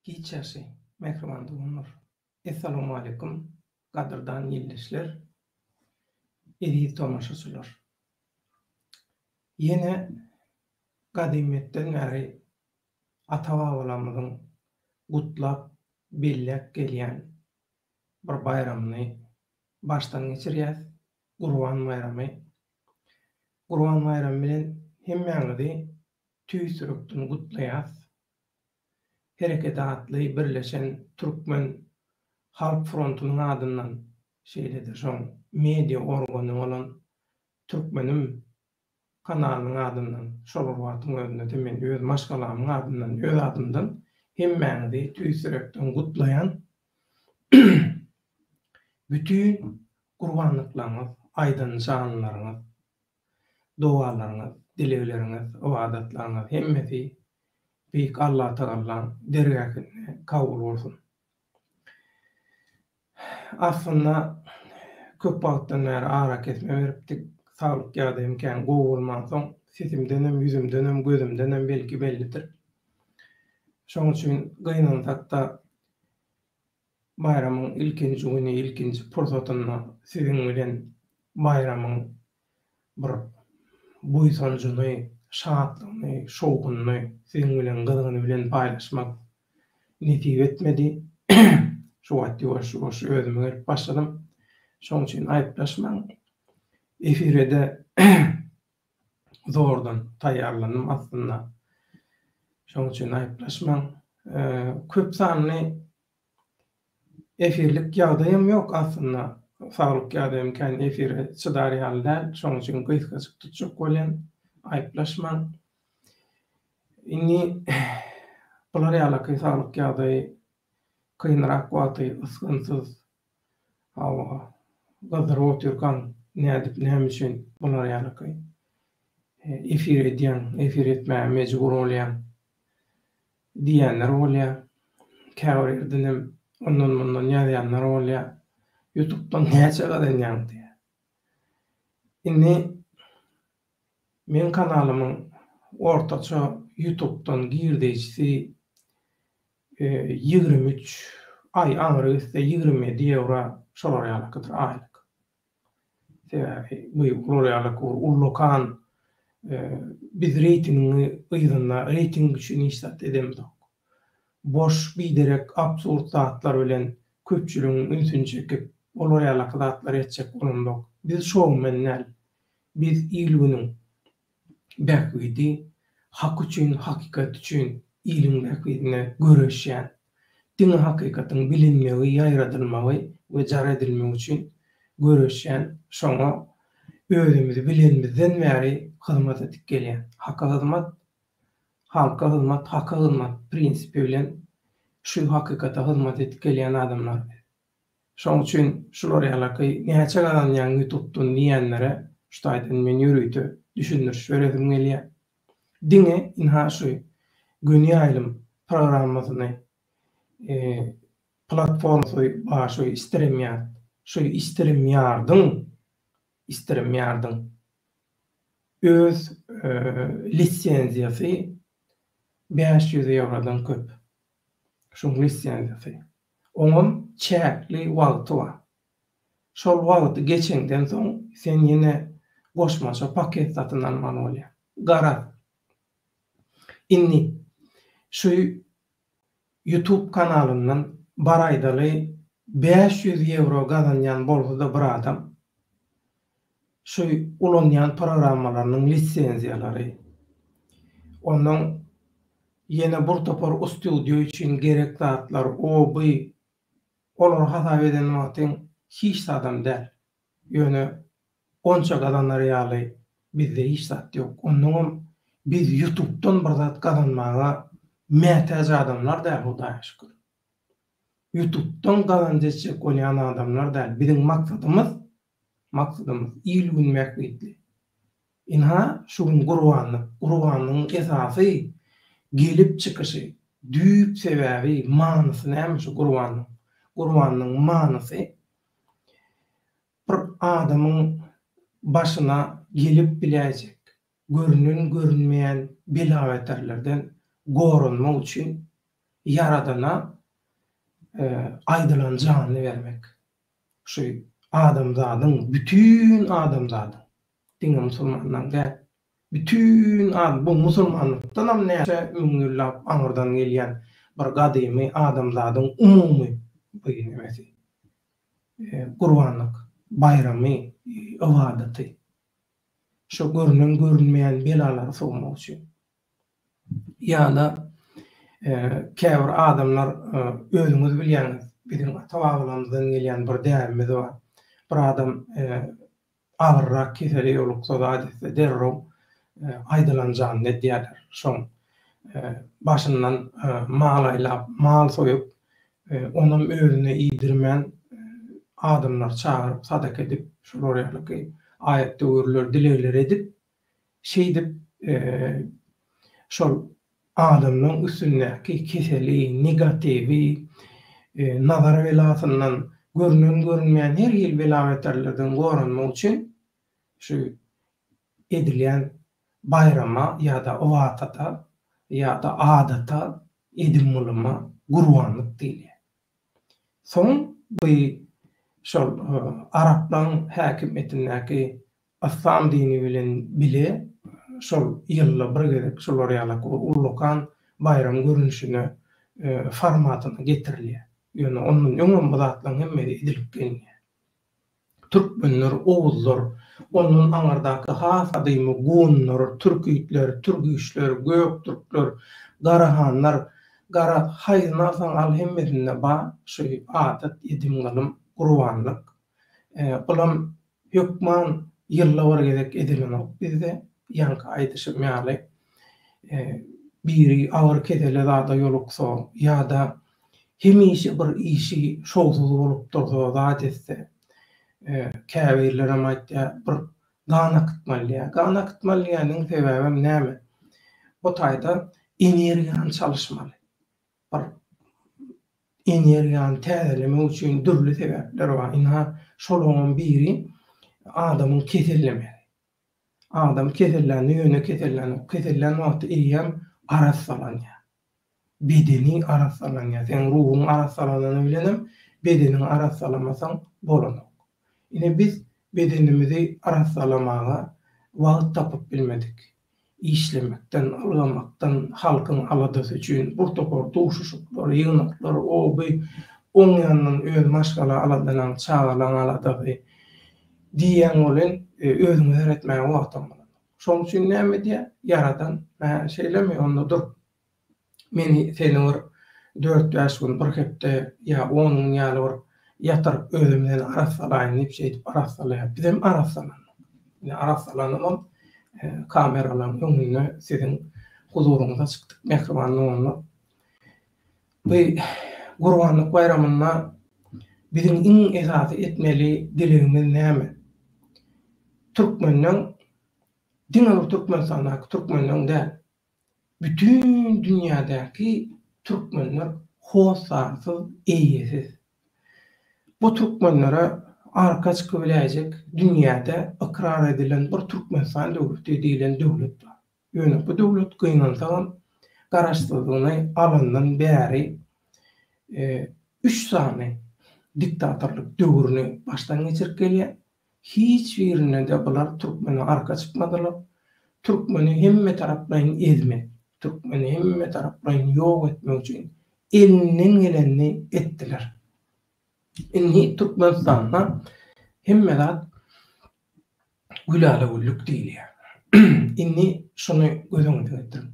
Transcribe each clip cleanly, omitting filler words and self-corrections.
Giç ýagşy, mähriban doganlar! Essalawmaleýkum, gadyrdan ildeşler, eziz tomaşaçylar! Ýene gadymyýetden bäri ata-babalarymyzyň gutlap, belläp gelýän bir baýramyny başdan geçirýäs, Gurban baýramy. Gurban baýramy bilen hemmäňizi tüýs ýürekden gutlaýas. Hereket atly birleşen Türkmen Halk frontunyň adyndan, şeýle-de şoň media organy bolan Türkmenim kanalynyň adyndan, şol bir wagtyň özünde-de men öz maşgalamyň adyndan, öz adymdan hemmäňizi tüýs ýürekden gutlaýan. Bütin gurbanlyklaryňyz, aýdan janlaryňyz, Dogalaryňyz, dilegleriňiz, ybadatlaryňyz hemmesi Beýik Allatagallaň dergähinde kabul bolsun. Aslynda köp wagtdan bäri arakesme beripdik. Saglyk ýagdaýym kän gowy bolmansoň, sesimdenem, ýüzümdenem, gözümdenem belki bellidir. Şoň üçin gynansakda Baýramyň ilkinji güni, ilkinji pursatynda siziň bilen baýramyň bir buýsanjyny, şatlygyny, şowhunyny siziň bilen gyzgyny bilen paýlaşmak nesip etmedi. Şu wagt ýuwaş-ýuwaş özüme gelip başladym. Şonuň üçin aýyplaşmaň. Efire-de zordan taýýarlandym aslynda. Şonuň üçin aýyplaşmaň. Köp sanly efirlik ýagdaýym ýok aslynda. Saglyk ýagdaýym kän efire çydar ýaly däl. Şonuň üçin gysgajyk tutjak bolýan. Aýyplaşmaň. Indi bular ýalaky saglyk ýagdaýy kynrak wagty ysgynsyz Hawa, gyzdyryp otyrkaň nädip, näme üçin bular ýalyky efir edýäň, efir etmäge mejbur bolýaň diýýänler bolýar. Käbir ýerdenem ondan-mundan ýazýanlar bolýar. Ýutubdan näçe gazanýaň diýýär. Indi meň kanalymyň ortaça ýutubdan girdeýjisi 23 aý aňry gitse 27 ýewro şolar ýalykydyr aýlyk. Sebäbi bu olar ýalyk bir ullakan biz reýtingiň yzynda reýting üçin hiç zat edemzok. Boş biderek absurd zatlar bilen köpçüligiň ünsüni çekip olar ýalyky zatlary etjek bolamzok. Biz şoumen däl. Biz il-günüň bähbidi, hak üçin, hakykat üçin iliň bähbidine göreşýän, diňe hakykatyň bilinmegi, ýaýradylmagy we jar edilmegi üçin göreşýän, şoňa özümizi bilenimizden bäri hyzmat edip gelýän, haka hyzmat, halka hyzmat, haka hyzmat prinsipi bilen şu hakykata hyzmat edip gelýän adamlar biz. Şoň üçin şular ýalaky näçe gazanýaň ýutubdan diýýänlere şu taýdan men ýörite düşündiriş beresim gelýär. Diňe ynha şu göni ýaýlym programmasyny platformasy bar şu StreamYard. Şu StreamYardyň StreamYardyň öz lisenziýasy 500 ýewrodan köp. Şuň lisenziýasy. Oňam çäkli wagty bar. Şol wagty geçeňden soň sen ýene goşmaça paket satyn almaly bolýaň. Garaz, indi şu Youtube kanalyndan bar aýdaly 500 ýewro gazanýan bolsa-da bir adam, şu ulanýan programmalarynyň lisenziýalary, onnoň Ýene bir topar ustudiýa üçin gerek zatlar, o by, olary hasap eden wagtyň hiç zadam däl. Ýöne onça gazanar ýaly bizde hiç zat ýok. Onnoňam biz ýutubdan bir zat gazanmaga mätäç adamlar däl Hudaýa şükür. Ýutubdan gazanç etjek bolýan adamlar däl. Biziň maksadymyz, maksadymyz il-gün bähbitli. Ynha, şu gün Gurbanlyk. Gurbanlygyň esasy gelip çykyşy, düýp sebäbi, manysy näme şu gurbanlygyň? Gurbanlygyň manysy bir adamyň başyna gelip biläýjek, görünen-görünmeýän bela-beterlerden goranmak üçin. Ýaradana aýdylan janyny bermek. Şu adamzadyň, bütin adamzadyň, diňe musulmanlaryň däl, bütin ad, bu musulmanlykdanam näçe müňýyllap aňyrdan gelýän bir gadymy adamzadyň umumy bu nemesi, gurbanlyk baýramy, ybadaty. Şu görünen görünmeýän belalary sowmak üçin. Ýa-da käbir adamlar özüňiz bilýäňiz, biziň ata-babalarymyzdan gelýän bir däbimiz bar. Bir adam agyrrak kesele ýoluksa zat etse derrew aýdylan janyny edýärler. Şoň başyndan mal aýlap, mal soýup, onam özüne iýdirmän adamlary çagyryp sadaka edip, şolar ýalyky aýat-töwirler, dilegler edip, Şeýdip, şol adamlaň üstündäki keseli, negatiwi, nazar belasyndan, görünen-görünmeýän her hili bela-beterlerden goranmak üçin şu edilýän baýrama ýa-da ybadata ýa-da adata, edim-gylyma gurbanlyk diýilýär. Soň bu şol araplaň häkimiýetindäki Yslam dini bilen bile şol ýylda bir gezek şolar ýalak bir ullakan baýram görnüşine, formatyna getirilýär. Ýöne ondan öňem bu zatlaryň hemmesi edilip gelinýär. Türkmenler, oguzlar, ondan aňyrdaky has gadymy gunlar, türkitler, türgüşler, göktürkler, garahanlar, garaz, haýsyny alsaň al hemmesinde bar şu adat, edim-gylym, gurbanlyk. Bulam Hökman ýylda bir gezek edilenok bizde, ýaňky aýdyşym ýaly, biri agyr kesele zada ýoluksa ýa-da hemişe bir işi şowsuz bolup dursa, zat etse, käbirlerem aýtýar, bir gan akytmaly diýýär. Gan akytmaly diýýäniň sebäbem näme? Bu taýda energiýany çalyşmaly. Bir energiýany täzelemek üçin dürli sebäpler bar. Ynha, şolaryňam biri adamyň kesellemegi. Adam kesellände ýöne kesellänok. Kesellän wagty eýýäm arassalanýar. Bedeni arassalanýar. Seň ruhuň arassalanany bilenem bedeniňi arassalamasaň bolanok. Ine biz bedenimizi arassalamaga wagt tapyp bilmedik. Işlemekden, ylgamakdan, halkyň aladasy üçin bir topar duşuşyklar, ýygnaklar, o-bu, oň ýanyndan öz maşgala aladalaň, çagalaň aladasy diýýäň welin, özüňe seretmäge wagtam bolanok. Şoň üçin näme edýär? Ýaradan, Hä, şeýlemi, onda dur, Meni seni bir dört-bäş gün, bir hepde ýa on gün ýaly bir ýatyryp özüm seni arassalaýyn diýip şeýdip arassalaýar. Bizem arassalandyk. Indi arassalanybam kameralaryň öňünde siziň huzuryňyza çykdyk mähriban doganlar. Bu Gurbanlyk baýramynda biziň iň esasy etmeli dilegimiz näme? Türkmenden diňe bir Türkmenistandaky türkmenden däl, Bütin dünýädäki türkmenler hossarsyz, eýesiz. Bu türkmenlere arka çykybiläýjek dünýäde ykrar edilen bir Türkmenistan döwleti diýlen döwlet bar. Ýöne bu döwlet gynansagam garaşsyzlygyny alandan bäri üç sany diktatorlyk döwrüni başdan geçirip gelýär. Hiç birinde-de bular türkmene arka çykmadylar. Türkmeni hemme taraplaýyn ezmek, türkmeni hemme taraplaýyn ýok etmek üçin elinden gelenini etdiler. Indi Türkmenistanda hemme zat gülala-güllük diýilýär. Indi şuny göz öňüne getiriň.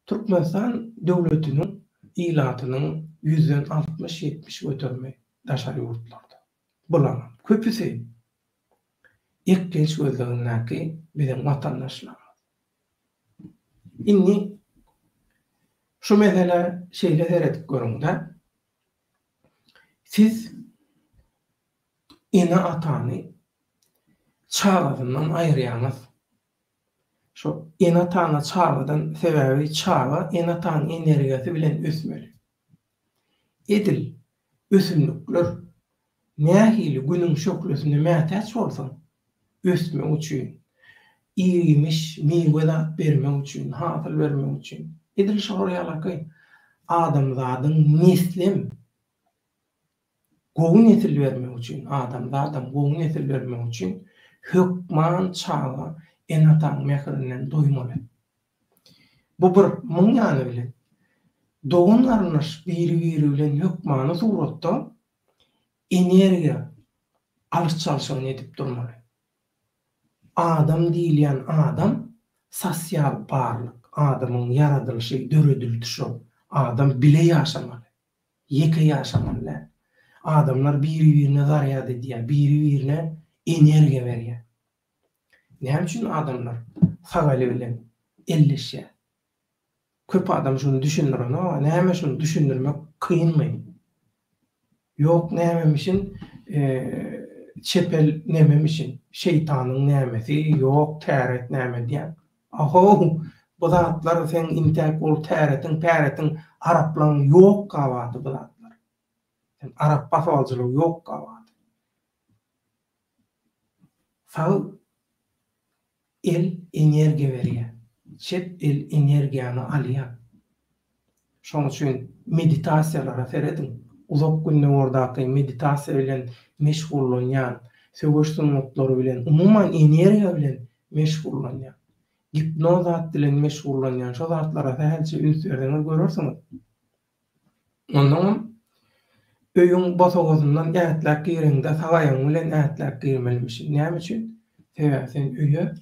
Türkmenistan döwletiniň ilatynyň ýüzden altmyş-ýetmiş göterimi daşary ýurtlarda. Bularyň köpüsi eklenç gözlegindäki biziň watandaşlarymyz. Indi şu meselä şeýle seredip görüň-de, siz ene-atany çagasyndan aýyrýaňyz. Şo ene-atany çagadan, sebäbi çaga ene-atanyň energiýasy bilen ösmeli. Edil ösümlikler nähili Günüň şöhlesine mätäç bolsa, ösmek üçin, ir-iýmiş, miwe zat bermek üçin, hasyl bermek üçin, edil şolar ýalaky. Adamzadyň neslem gowy nesil bermek üçin, adamzadam gowy nesil bermek üçin hökman çaga ene-ataň mährinden doýmaly. Bu bir, muň ýany bilen, dogan-garyndaş biri-biri bilen hökmany suratda energiýa alyş-çalşygyny edip durmaly. Adam diýilýän adam sosial barlyk, adamyň ýaradylyşy, döredildi şol. Adam bile ýaşamaly. Ýeke ýaşamaly däl. Adamlar biri-birine zarýad edýär, biri-birine energiýa berýär. Näme üçin adamlar sag eli bilen elleşýär? Köp adam şuny düşündirenok, näme şuny düşündirmek kynmy? Ýok nämemişin çep el nememişin, şeýtanyň nämesi, ýok täret näme diýýäň. Ahow, bu zatlar seň intäk ol täretiň päretiň araplaň ýok gabady bu zatlar. Sen arap basybalyjylygy ýok gabady. Sag el energiýa berýär, çep el energiýany alýar. Şonuň üçin meditasiýalara serediň. Uzak Gündogardaky meditasiýa bilen meşgullanýan, söweş sungatlary bilen, umuman energiýa bilen meşgullanýan, gipnoz zat bilen meşgullanýan şo zatlara sähelçe üns berseňiz görersiňiz. Onnoňam öýüň bosagasyndan ätläp gireňde sag aýagyň bilen ätläp girmelimişin. Näme üçin? Sebäbi sen öýe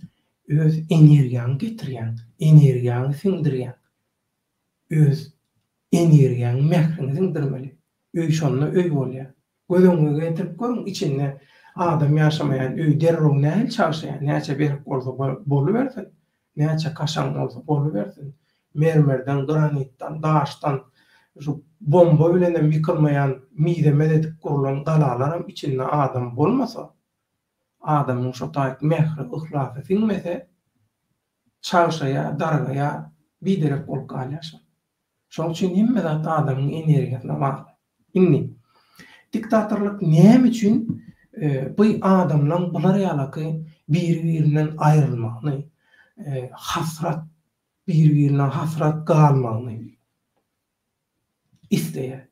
öz energiýaňy getirýäň, energiýaňy siňdirýäň. Öz energiýaňy, mähriňi siňdirmeli. Öý şonda öý bolýar. Göz öňüňe getirip görüň, içinde adam ýaşamaýan öý derrew nähili çagşaýar, näçe berk bolsa bolubersin, näçe kaşaň bolsa bolubersin, mermerden, granitden, daşdan, şu bomba bilenem ýykylmaýan mizemez edip gurlan galalaram içinde adam bolmasa, adamyň şo taýyk mähri, yhlasy siňmese, çagşaýar, dargaýar, biderek bolup galýar şol. Şonuň üçin hemme zat adamyň energiýasyna bagly. Indi, diktatorlyk näme üçin bu adamlaň bular ýalaky biri-birinden aýrylmagyny, hasrat, biri-birine hasrat galmagyny isleýär?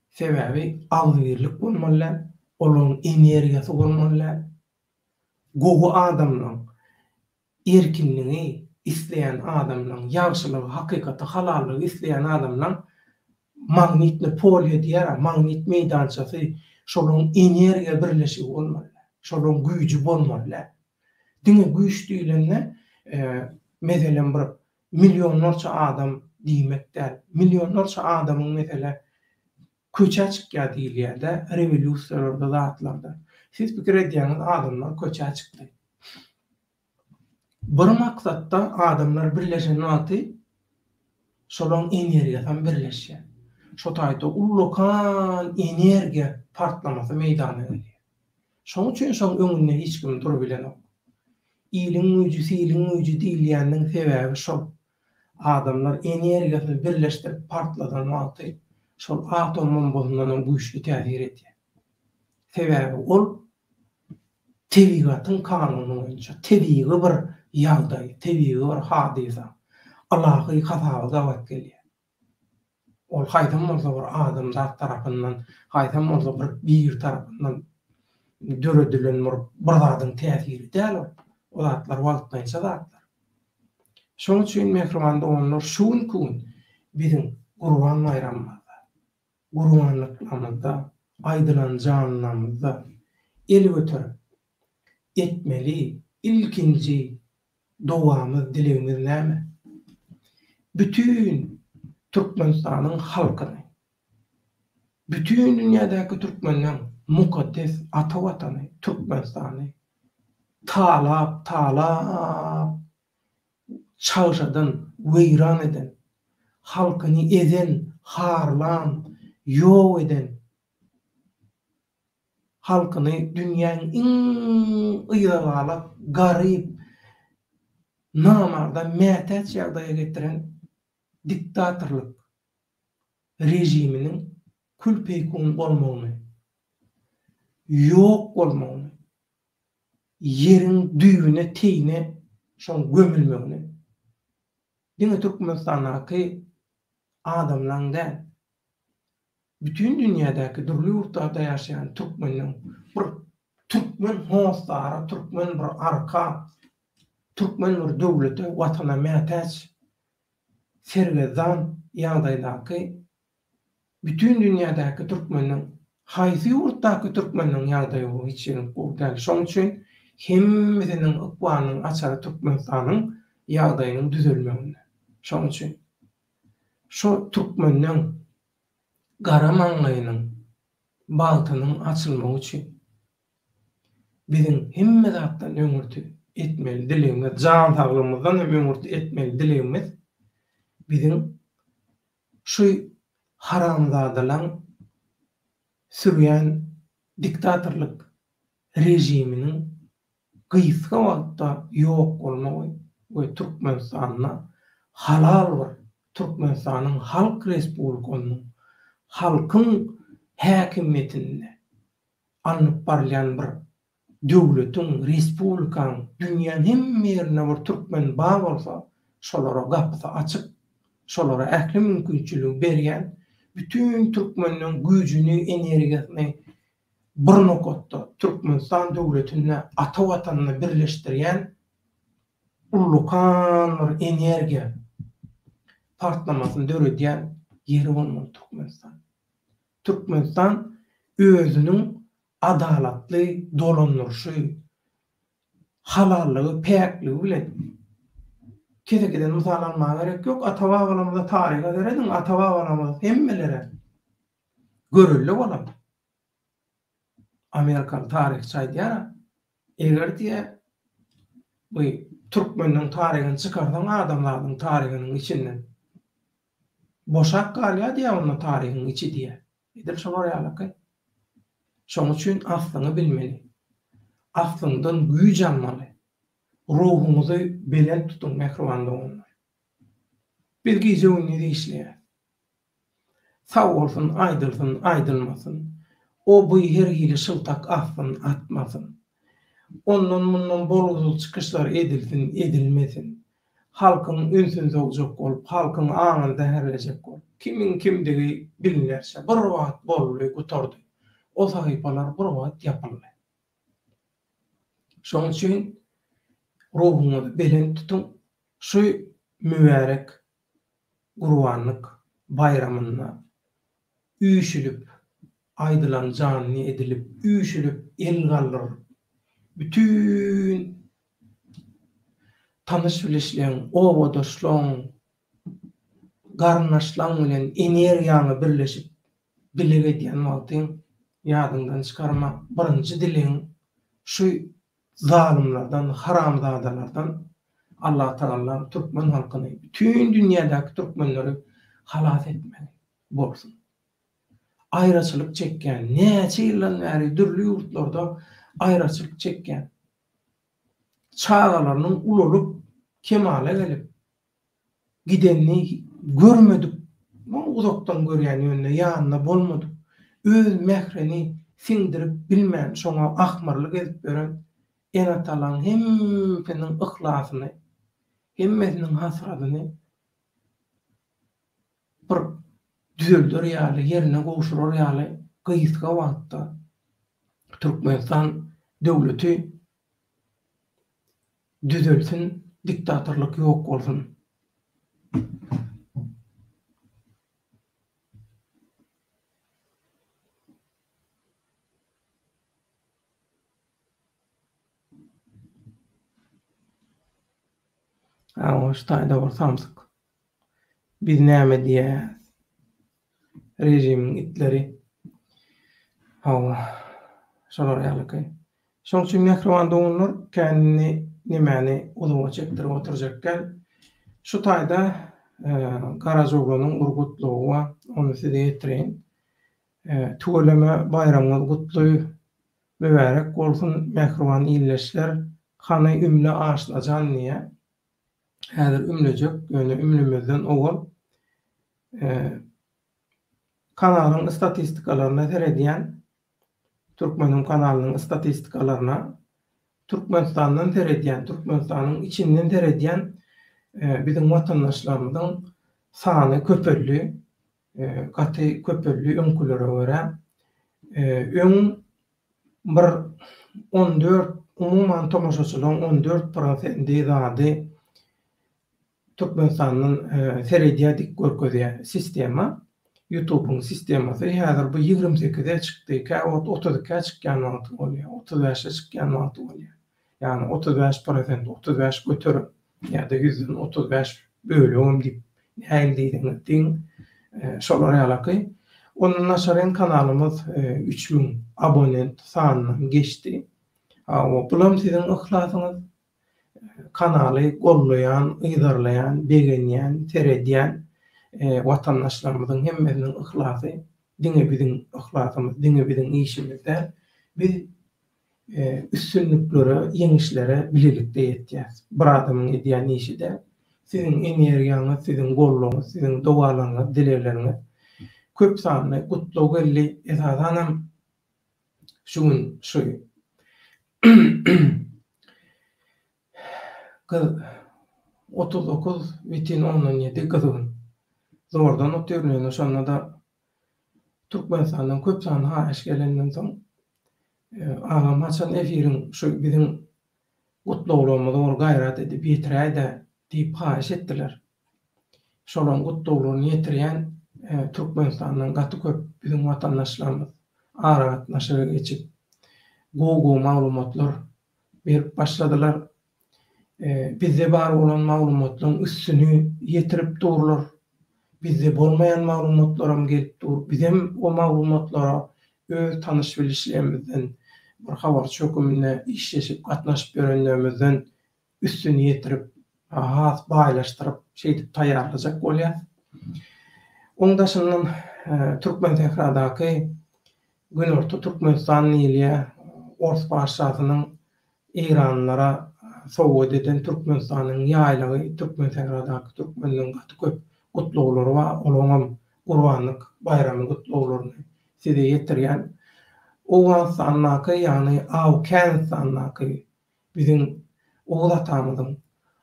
Sebäbi agzybirlik bolmaly däl, olaryň energiýasy bolmaly däl. Gowy adamlaň Erkinligi isleýän adamlaň, ýagşylygy, hakykaty, halallygy isleýän adamlaň magnitny polýa diýýär-ä, magnit meýdançasy, şolaň energiýa birleşigi bolmaly däl. Şolaň güýji bolmaly däl. Diňe güýç diýlende, meselem, bir millionlarça adam diýmek däl. Millionlarça adamyň mesele köçä çykýar diýilýär-de, rewolýusiýalarda, zatlarda. Siz pikir edýäňiz, adamlar köçä çykdy. Bir maksatda adamlar birleşen wagty şolaň energiýasam birleşýär. Şo taýda ullakan energiýa partlamasy meýdana gelýär. Şoň üçin şoň öňünde hiç kim durubilenok. Iliň güýji siliň güýji diýilýäniniň sebäbi şol. Adamlar energiýasyny birleşdirip partladan wagty şol atom bombasyndanam güýçli täsir edýär. Sebäbi ol tebigatyň kanuny boýunça tebigy bir ýagdaý, tebigy bir hadysa, ylahy hasaba gabat gelýär. Ol haýsam bolsa bir adamzat tarapyndan, haýsam bolsa bir biri tarapyndan döredilen bir bir zadyň täsiri däl ol. O zatlar wagtlaýynça zatlar. Şonuň üçin mähriban doganlar şu günki gün biziň Gurban baýramymyzda, gurbanlyklarymyzda, aýdylan janlarymyzda el göterip etmeli ilkinji dowamyz, dilegimiz näme? Bütin Türkmenistanyň halkyny, bütin dünýädäki türkmenleň mukaddes ata Watany Türkmenistany talap, talap çagşadan, weýran eden, halkyny ezen, harlan, ýok eden, halkyny dünýäň iň yzagalak, garyp, namarda mätäç ýagdaýa getiren diktatorlyk režiminiň kül-peýkun bolmagyny, ýok bolmagyny, ýeriň düýbüne teýine şoň gömülmegini diňe Türkmenistandaky. adamlaň däl, bütin dünýädäki dürli ýurtlarda ýaşaýan türkmeniň bir türkmen hossara, türkmen bir arka, türkmen bir döwlete, watana mätäç sergezdan ýagdaýdaky bütin dünýädäki türkmeniň haýsy ýurtdaky türkmeniň ýagdaýy gowy hiç ýeriň gowy däl. Şoň üçin hemmesiniň ykbalynyň açary Türkmenistanyň ýagdaýynyň düzelmeginde. Şoň üçin şo türkmeniň gara maňlaýynyň bagtynyň açylmagy üçin biziň hemme zatdan öňürti etmeli dilegimiz, jan saglygymyzdan hem öňürti etmeli dilegimiz biziň şu haramzadalaň sürýän diktatorlyk režiminiň gysga wagtda ýok bolmagy we Türkmenistanda halal bir Türkmenistanyň Halk Respublikasynyň halkyň häkimiýetinde alnyp barylýan bir döwletiň, respublikaň dünýäň hemme ýerinde bir türkmen bar bolsa, şolara gapysy açyk, şolara ähli mümkinçiligi berýän, bütin türkmeniň güýjüni, energiýasyny bir nokatda, Türkmenistan döwletinde, ata Watanynda birleşdirýän ullakan bir energiýa partlamasyny döredýän ýeri bolmaly Türkmenistan. Türkmenistan özüniň adalatly dolandyryşy, halallygy, päkligi bilen kesekeden mysal almaga gerek ýok, ata-babalarymyza taryha serediň, ata-babalarymyz hemmelere görelde bolan. Amerikaly taryhçy aýdýar-a, eger diýýär, bu türkmeniň taryhyny çykarsaň adamzadyň taryhynyň içinden, boşap galýar diýýär onda taryhyň içi diýýär. Edil şolar ýalyky. Şoň üçin aslyňy bilmeli. Aslyňdan güýç almaly. Ruhuňyzy belent tutuň mähriban doganlar. Biz gije-gündiz işleýäs. Sag bolsun aýdylsyn aýdylmasyn. O bu her hili şyltak atsyn atmasyn. Ondan mundan bolgusyz çykyşlar edilsin edilmesin. Halkyň ünsüni sowjak bolup halkyň aňyny zäherlejek bolup kimiň kimdigi bilinerçe bir wagt boldy gutardy. O sahypalar bir wagt ýapyldy. Şoň üçin ruhuňyzy belent tutuň. Şu mübärek Gurbanlyk baýramynda üýşülip, aýdylan janyny edilip, üýşülip el galdyryp, bütin tanyş-bilişleň, obadaşlaň, garyndaşlaň bilen energiýaňy birleşip dileg edýän wagtyň ýadyňdan çykarma, birinji dilegiň şu zalymlardan, haramzadalardan Allatagalla türkmen halkyny, bütin dünýädäki türkmenleri halas etmegi bolsun. Aýraçylyk çekýän, näçe ýyldan bäri dürli ýurtlarda aýraçylyk çekýän çagalarynyň ulalyp, kemala gelip, Gidenini görmedik, uzakdan görýän ýöne ýanynda bolmadyk, öz mährini siňdirip bilmän şoňa ahmyrly gezip ýören ene-atalaň hemmesiniň yhlasyny, hemmesiniň hasradyny bir düzelder ýaly, ýerine gowşurar ýaly gysga wagtda Türkmenistan döwleti Düzelsin diktatorlyk ýok bolsun. Hawa şu taýda bir samsyk. Biz näme diýýäs? Režimiň itleri. Hawa. Şolar ýalyky. Şoň üçin mähriban doganlar, känini nemäni uzaga çekdirip oturjak däl. Şu taýda Garajaoglanyň bir gutlagy bar, ony size ýetireýin. Tüweleme baýramyňyz gutly, mübärek bolsun, mähriban ildeşler. Hany ümle Aşnajan diýýär. Häzir ümlejek, ýöne ümlemezden owal kanalyň statistikalaryna seredýän, Türkmeniň kanalynyň statistikalaryna Türkmenistandan seredýän, Türkmenistanyň içinden seredýän biziň watandaşlarymyzyň. sany köpeldi, gaty köpeldi öňkülere görä. Öň bir 14, umuman tomaşaçylaryň 14 prosendi zady Türkmenistandan seredýär dik görkezýär sistema. Ýutubyň sistemasy häzir bu 28-e çykdy, käwagt 32-ä çykýan wagty bolýar, 35-e çykýan wagty bolýar. Ýagny 35 prosent, 35 göterim ýa-da ýüzden 35 bölegem diýip nähili diýseňiz diýiň, şolar ýalaky. Ondan daşaryn kanalymyz 3000 abonent sanyndan geçdi. Hawa, bulam siziň yhlasyňyz. Kanaly gollaýan, yzarlaýan, begenýän, seredýän watandaşlarymyzyň hemmesiniň yhlasy diňe biziň yhlasymyz, diňe biziň işimiz däl. Biz üstünliklere, ýeňişlere bilelikde ýetýäris. Bir adamyň edýän işi däl. Siziň energiýaňyz, siziň goldawyňyz, siziň dogalaryňyz, dilegleriňiz. Köp sanly gutlag geldi. Esasanam şu gün şu gyz 39,7 gyzgyn. Zordan otyryn ýöne şonda-da Türkmenistandan köp sanly haýyş gelenden soň agam haçan efiriň şu biziň gutlaglarymyzy bir gaýrat edip ýetiräýdä diýip haýyş etdiler. Şolaryň gutlaglaryny ýetirýän Türkmenistandan gaty köp biziň watandaşlarymyz aragatnaşyga geçip gowy-gowy maglumatlar berip başladylar. Bizde bar bolan maglumatlaryň üstüni ýetirip durlar. Bizde bolmaýan maglumatlaram gelip dur. Bizem o maglumatlara öz tanyş-bilişlerimizden, bir habarçy höküminde işleşip, gatnaşyp ýörenlerimizden üstüni ýetirip, has baýlaşdyryp, şeýdip taýýarlajak bolýas. Oň daşyndan Türkmensähradaky Günorta Türkmenistan diýilýär, ors patyşasynyň Eýranlylara sowgat eden Türkmenistanyň ýaýlagy Türkmensähradaky türkmenleň gaty köp gutlaglary bar, olaňam Gurbanlyk baýramy gutlaglaryny size ýetirýän. Owganystandaky ýagny Awkänistandaky biziň Oguz atamyzyň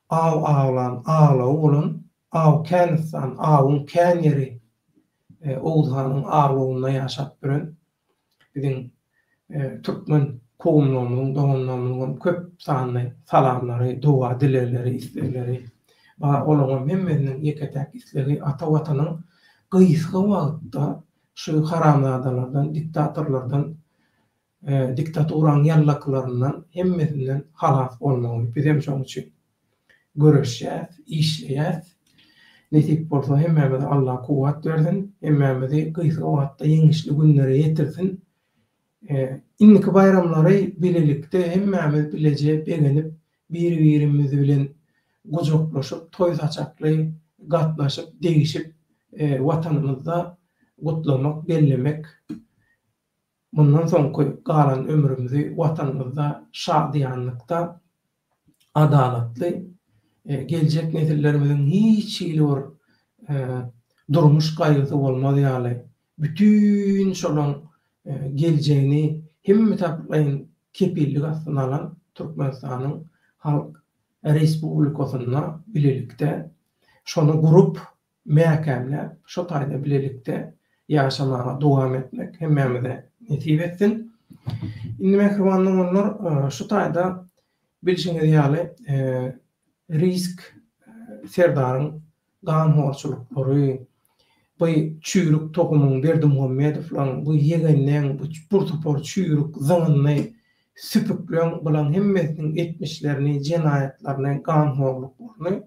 aw awlan aglawy bolan Awkänistan, awyň kän ýeri Oguz hanyň aglawynda ýaşap ýören biziň türkmen kowumlarymyzyň, doganlarymyzyň hem köp sanly salamlary, doga-dilegleri, islegleri bar. Olaryň hem hemmesiniň ýeke-täk islegi ata Watanyň gysga wagtda şu haramzadalardan, diktatorlardan, diktaturanyň ýallakylaryndan hemmesinden halas bolmagy. Bizem şonuň üçin göreşýäs, işleýäs. Nesip bolsa hemmämize Allah kuwwat bersin, hemmämizi gysga wagtda ýeňişli günlere ýetirsin. Indiki baýramlary bilelikde hemmämiz bileje begenip, bir-birimiz bilen gujaklaşyp, toý saçakly gatnaşyp, degişip Watanymyzda gutlamak, bellemek Mundan soňky galan ömrümizi Watanymyzda şadyýanlykda, adalatly, geljek nesillerimiziň hiç hili bir durmuş gaýgysy bolmaz ýaly, bütin şolaň geljegini hemmetaraplaýyn kepillik astyna alan Türkmenistanyň Halk Respublikasynda bilelikde şony gurup, mäkämläp, şo taýda bilelikde ýaşamaga dowam etmek hemmämize nesip etsin. Indi mähriban doganlar, şu taýda bilşiňiz ýaly Risk serdaryň ganhorçulyklary, bu çüýrük tohumyň Berdimuhamedowlaryň, bu ýegenleň, bu bir topar çüýrük zyňyndy süpükleň bulaň hemmesiniň etmişlerini, jenaýatlaryny, ganhorluklaryny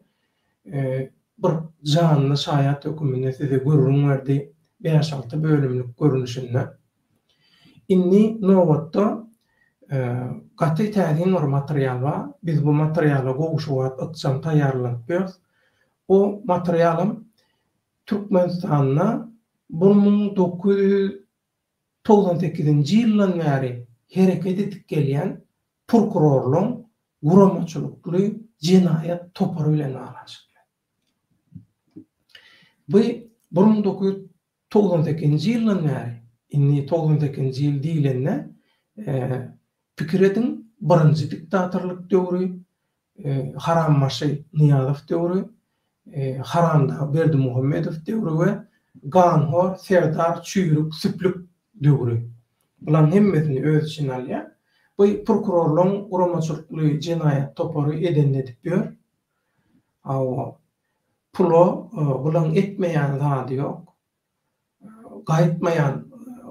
bir janly şaýat höküminde size gürrüň berdi, bäş-alty bölümlik görnüşinde. Indi nobatda gaty täsin bir material bar. Biz bu materiala gowşy wagt ykjam taýýarlanyp ýörüs. O materialam Türkmenistanda 1998-nji ýyldan bäri hereket edip gelýän prokurorlaryň guramaçylykly jenaýat topary bilen baglanyşykly. Bu 1998-nji ýyldan bäri, indi 98-nji ýyl diýlende, pikir ediň, birinji diktatorlyk döwri, harambaşy Nyýazow döwri. Haramdag Berdimuhamedow döwri we ganhor Serdar çüýrük süplük döwri. Bulaň hemmesini öz içine alýar. Bu prokurorlaryň guramaçylykly jenaýat topary edenini edip ýör. Hawa, pula bulaň etmeýän zady ýok. Gaýtmaýan,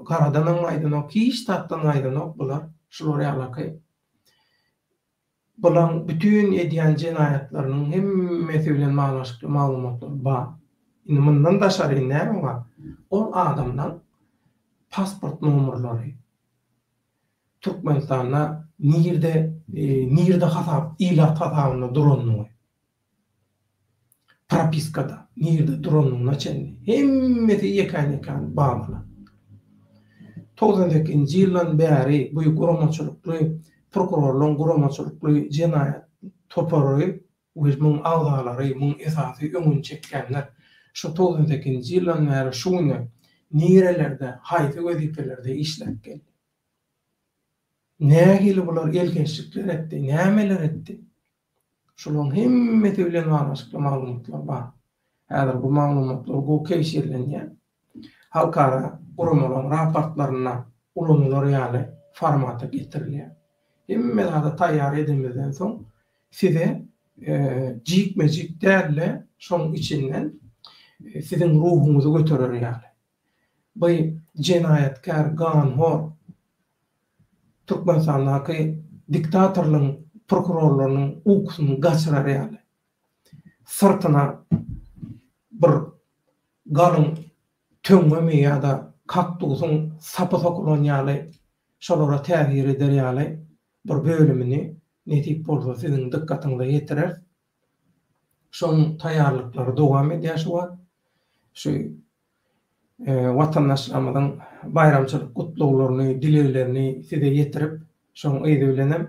garadanam gaýdanok, hiç zatdan gaýdanok bular, şular ýalaky. Bulaň bütin edýän jenaýatlarynyň hemmesi bilen baglanyşykly maglumatlar bar. Indi mundan daşary näme bar? Ol adamlaň pasport nomerlary, Türkmenistanda nirde, nirde hasap, ilat hasabynda duranyny, propiskada nirde duranyna çenli hemmesi ýekän-ýekän baglanan. 98-nji ýyldan bäri bu guramaçylykly prokurorlaryň guramaçylykly jenaýat topary we muň agzalary, muň esasy öňüni çekýänler şu 98-nji ýyldan bäri şu güne nirelerde, haýsy wezipelerde işläp geldi? Nähili bular elhençlikler etdi, nämeler etdi? Şularyň hemmesi bilen baglanyşykly maglumatlar bar. Häzir bu maglumatlar gowy kebşirlenýär. Halkara guramalaryň raportlarynda ulanylar ýaly formata getirilýär. Hemme zady taýýar edenimizden soň size jikme-jik däl-de, şonuň içinden siziň ruhuňyzy göterer ýaly. Bu jenaýatkär, ganhor Türkmenistandaky diktatorlygyň prokurorlarynyň ukusyny gaçyrar ýaly, syrtyna bir galyň töňňemi ýa-da kaktusyň sapy sokulan ýaly şolara täsir eder ýaly bir bölümini nesip bolsa siziň dykgatyňyza ýetireris. Şonuň taýýarlyklary dowam edýär şu wagt. Şu watandaşlarymyzyň baýramçylyk gutlaglaryny, dileglerini size ýetirip, şonuň yzy bilenem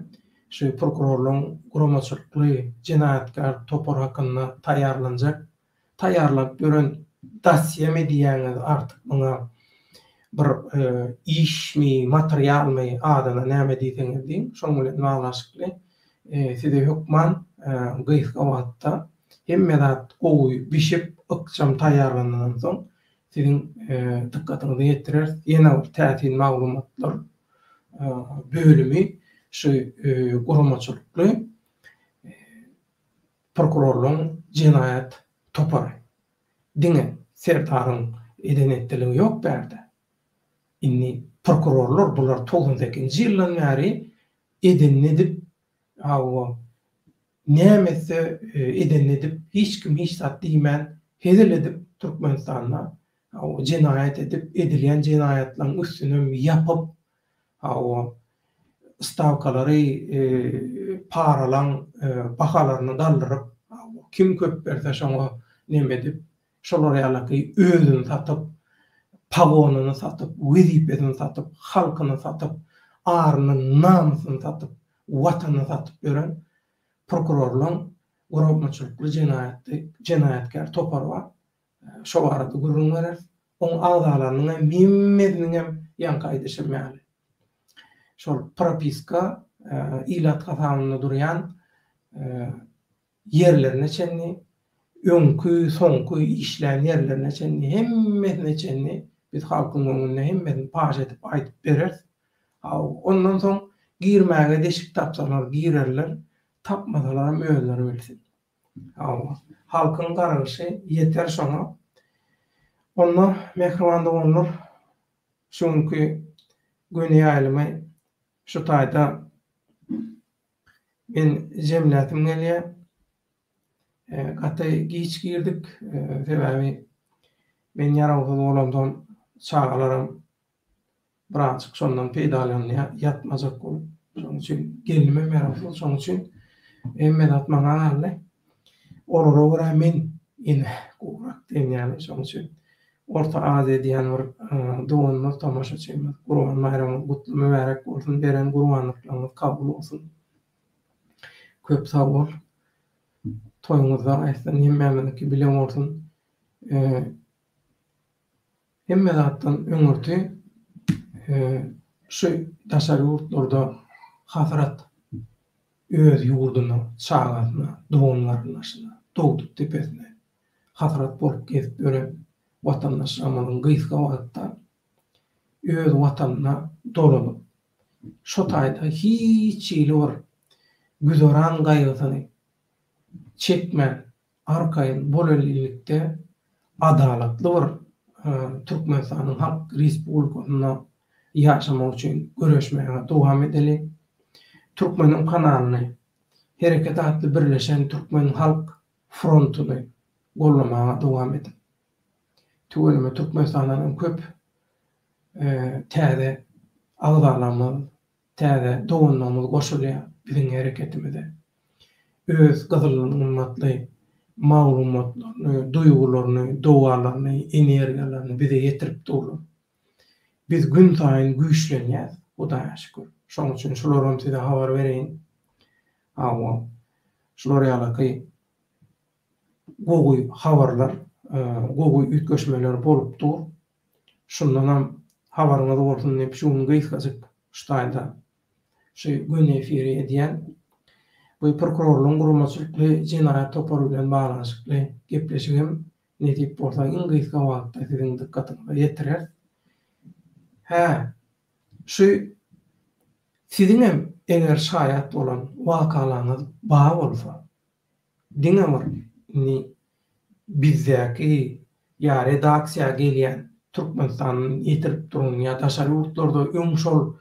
şu prokurorlaryň guramaçylykly jenaýatkär topary hakynda taýýarlanjak, taýýarlanyp ýören dosýemi diýýäňiz artyk muňa bir işmi, materialmy adyna näme diýseňiz diýiň, şonuň bilen baglanyşykly size hökman gysga wagtda Hemme zat gowy bişip, ykjam taýýarlanandan soň, siziň dykgatyňyza ýetireris. Ýene bir täsin maglumatlar bölümi şu guramaçylykly prokurorlaryň jenaýat topary. Diňe Serdaryň eden-etdiligi ýok bärde. Indi prokurorlar bular 98-nji ýyldan bäri edenini edip, hawa, Näme etse edenini edip hiç kim hiç zat diýmän hezil edip Türkmenistanda hawa jenaýat edip edilýän jenaýatlaryň üstünem ýapyp hawa stawkalary paralaň bahalaryny galdyryp hawa kim köp berse şoňa neme edip şolar ýalaky özüni satyp pagonyny satyp wezipesini satyp halkyny satyp aryny namysyny satyp watanyny satyp ýören prokurorlaň guramaçylykly jenaýatly jenaýatkär topary bar. Şo barada gürrüň bereris. Oň agzalarynyň hem hemmesiniňem ýaňky aýdyşym ýaly. Şol propiska ilat hasabynda durýan ýerlerine çenli, öňki, soňky işlän ýerlerine çenli hemmesine çenli biz halkyň öňünde hemmesini paş edip aýdyp bereris. Haw, ondan soň girmäge deşik tapsalar girerler, tapmasalaram özleri bilsin. Hawa, halkyň garalyşy ýeter şoňa. Onda, mähriban doganlar, şu günki göni ýaýlymy şu taýda men jemläsim gelýär. Gaty giç girdik, sebäbi men ýarawsyz bolamsoň çagalaram birazjyk şondan peýdalanýar, ýatmajak bolup. Şonuň üçin gelnimem ýarawsyz, şonuň üçin hemme zat maňa galdy. Olara görä men ine gowrak diýen ýaly, şonuň üçin Orta Aziýa diýen bir doganymyz, tomaşaçymyz, Gurban baýramyňyz gutly mübärek bolsun, beren gurbanlyklaryňyz kabul bolsun. Köp sag bol. Toýuňyzda aýtsyn, hemmämiziňki bile bolsun. Hemme zatdan öňürti şu daşary ýurtlarda hasrat öz ýurduna, çagasyna, dogan-garyndaşyna, dogduk depesine. Hasrat bolup gezip ýören watandaşlarymyzyň gysga wagtda öz watanyna dolanyp, şo taýda hiç hili bir güzeran gaýgysyny çekmän, arkaýyn bolelinlikde adalatly bir Türkmenistanyň Halk Respublikasynda ýaşamak üçin göreşmäge dowam edeli. Türkmeniň kanalyny, Hereket atly birleşen türkmen halk frontuny gollamaga dowam ediň. Tüweleme Türkmenistandan hem köp täze agzalarymyz, täze doganlarymyz goşulýar biziň hereketimize. Öz gyzylgymmatly maglumatlaryny, duýgularyny, dogalaryny, energiýalaryny bize ýetirip durlar. Biz günsaýyn güýçlenýäs, Hudaýa şükür. Şonuň üçin şularam size habar bereýin. Hawa, şular ýalaky gowy habarlar, gowy üýtgeşmeler bolup dur. Şundanam habaryňyz bolsun diýip şu gün gysgajyk şu taýda şu göni efiri edýän. Bu prokurorlaryň guramaçylykly jenaýat topary bilen baglanyşykly gepleşigem nesip bolsa iň gysga wagtda siziň dykgatyňyza ýetireris. Hä, şu siziňem eger şaýat bolan wakalaryňyz bar bolsa, Diňe bir indi bizdäki ýa redaksiýa gelýän Türkmenistandan ýetirip duran ýa daşary ýurtlarda öň şol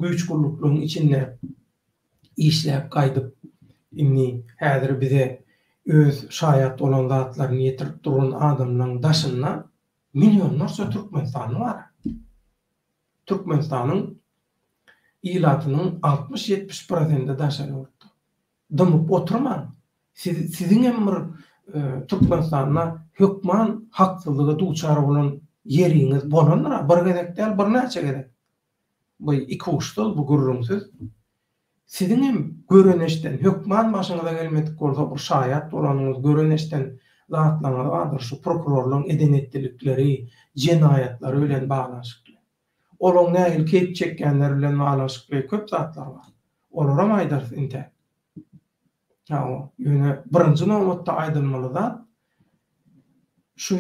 güýç gulluklaryň içinde işläp gaýdyp indi häzir bize öz şaýat bolan zatlaryny ýetirip duran adamlaryň daşynda millionlarça türkmenistanly bar. Türkmenistanyň ilatynyň 60-70 prosenti daşary ýurtda. Dymyp oturmaň. Siz siziňem bir Türkmenistanda hökman haksyzlyga duçar bolan ýeriňiz bolandyr-a, bir gezek däl, birnäçe gezek. Bu ikuçsyz, bu gürrüňsiz. Siziňem gören-eşden, hökman başyňyza gelmedik bolsa bir şaýat bolanyňyz, gören-eşden zatlaryňyz bardyr şu prokurorlaryň eden-etdilikleri, jenaýatlary bilen baglanyşykly. Olaň nähili keýp çekýänleri bilen baglanyşykly köp zatlar bar. Olaram aýdarys intäk. Hawa, ýöne birinji nobatda aýdylmaly zat, şu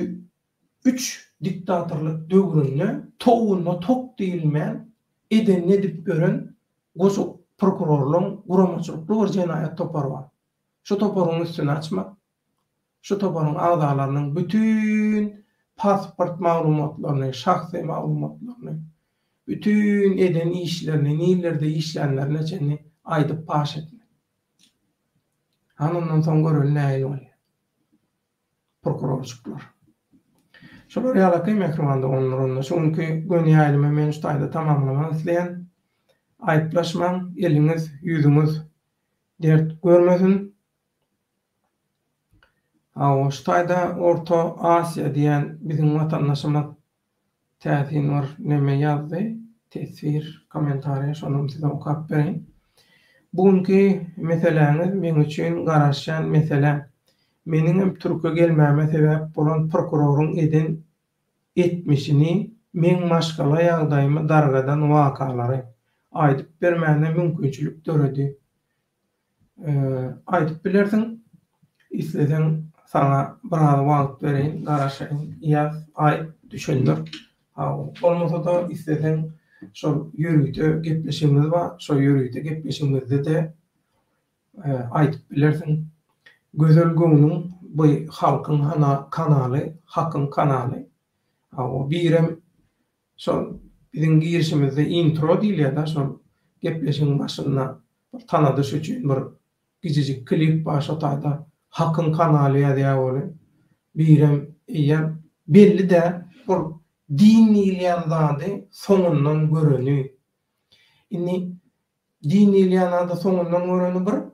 üç diktatorlyk döwründe towunda tok diýilmän edenini edip ýören goja prokurorlaryň guramaçylykly bir jenaýat topary bar. Şu toparyň üstüni açmak, Şu toparyň agzalarynyň bütin pasport maglumatlaryny, şahsy maglumatlaryny, bütin eden işlerini, nirlerde işlänlerine çenli aýdyp paş etmek. Hany ondan soň göreli nähili bolýar. Prokurorjyklar. Şolar ýalaky mähriban doganlar onda şu günki göni ýaýlymy men şu taýda tamamlamak isleýän. Aýyplaşmaň, eliňiz, ýüzüňiz dert görmesin. Hawa, şu taýda Orta Asiýa diýen biziň watandaşymyz täsin bir neme ýazdy, teswir, kommentariýa, şonam size okap bereýin. Bu günki meseläňiz meň üçin garaşýan mesele. Meniňem türke gelmäme sebäp bolan prokuroryň eden etmişini, meň maşgala ýagdaýymy dargadan wakalary aýdyp bermäne mümkinçilik döredi. Aýdyp bilersiň. Isleseň saňa biraz wagt bereýin, garaşaýyn, ýaz, aýt, düşündir. Bolmasa-da isleseň şol ýörite gepleşigimiz bar, şol ýörite gepleşigimizde-de aýdyp bilersiň. Gözel göwnüň bu halkyň kanaly, hakyň kanaly. Birem Şol biziň girişimizde intro diýilýär-de, şol gepleşigiň başynda bir tanadyş üçin bir gijijik klip bar şo taýda Hakyň kanaly ýazýar welin, birem eýýäm belli däl, ol din diýilýän zady soňundan göreni. Indi din diýilýän zady soňundan göreni bir,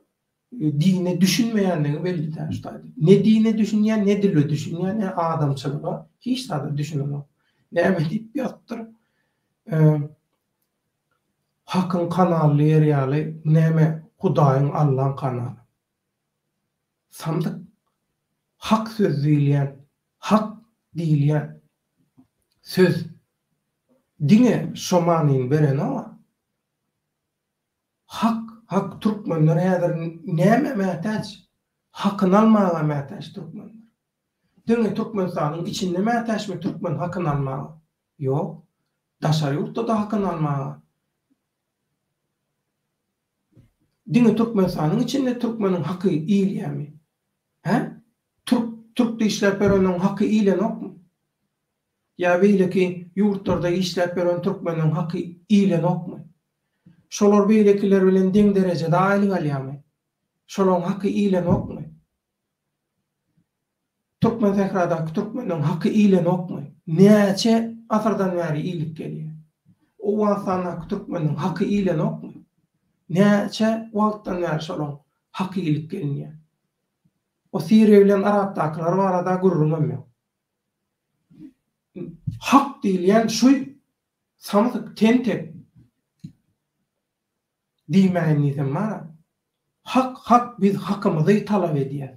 Dine düşünmeýänligi belli däl şu taýda. Ne dine düşünýär, ne dile düşünýär, ne adamçylyga, hiç zada düşünenok. Näme diýip ýazypdyr? Hakyň kanaly diýer ýaly, bu näme Hudaýyň, Allaň kanaly? Samsyk. Hak söz diýilýän, hak diýilýän söz diňe şo manyny berenok-a. Hak hak türkmenler häzir nämä mätäç? Hakyny almaga mätäç türkmenler. Diňe Türkmenistanyň içinde mätäçmi türkmen hakyny almaga? Ýok. Daşary ýurtda-da hakyny almaga. Diňe Türkmenistanyň içinde türkmeniň haky iýilýärmi? Hä? Türk, türkde işläp ýöreniň haky iýilenokmy? Ýa beýleki ýurtlarda işläp ýören türkmeniň haky iýilenokmy? Şolar beýlekiler bilen deň derejede aýlyk alýarmy? Şolaň haky iýilenokmy? Türkmensähradaky türkmeniň haky iýilenokmy? Näçe asyrdan bäri iýlip gelýär. Owganystandaky türkmeniň haky iýilenokmy? Näçe wagtdan bäri şolaň haky iýlip gelinýär. O Siriýa bilen Yrakdakylar barada gürrüňem ýok. Hak diýilýän şu samsyk tentek diýmäýin diýsem bar-a. Hak hak biz hakymyzy talap edýäs.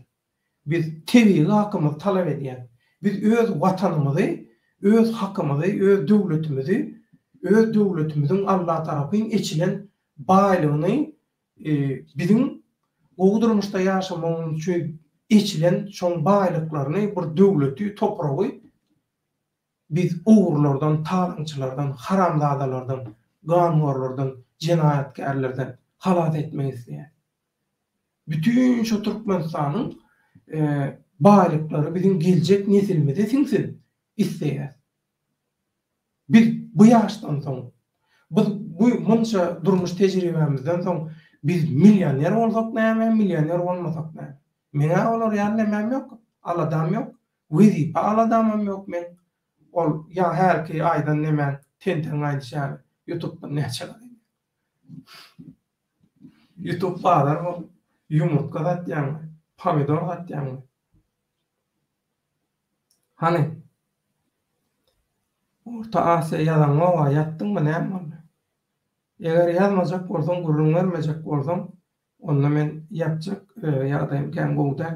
Biz tebigy hakymyzy talap edýäs. Biz öz watanymyzy, öz hakymyzy, öz döwletimizi, öz döwletimiziň Alla tarapyn eçilen baýlygyny biziň gowy durmuşda ýaşamagymyz üçin eçilen şoň baýlyklaryny, bir döwleti, topragy biz ogrulardan, talaňçylardan, haramzadalardan, ganhorlardan, jenaýatkärlerden halas etmek isleýär. Bütin şo Türkmenistanyň baýlyklary biziň geljek nesilimize siňsin isleýär. Biz bu ýaşdan soň, biz bu munça durmuş tejribämizden soň biz millioner bolsak näme, millioner bolmasak näme? Meň-ä olar ýaly nemäm ýok, aladam ýok, wezipe aladamam ýok meň. Ol ýa hälki aýdan nemäň, tentegiň aýdyşy ýaly, ýutubdan näçe gazanýaň? Ýutub bazar bolup, ýumurtga satýaňmy, pomidor satýaňmy? Hany? Orta Asiýa ýazaňoga ýatdyňmy näme boldy? Eger ýazmajak bolsaň gürrüň bermejek bolsaň onda men ýapjak ýagdaýym kän gowy däl.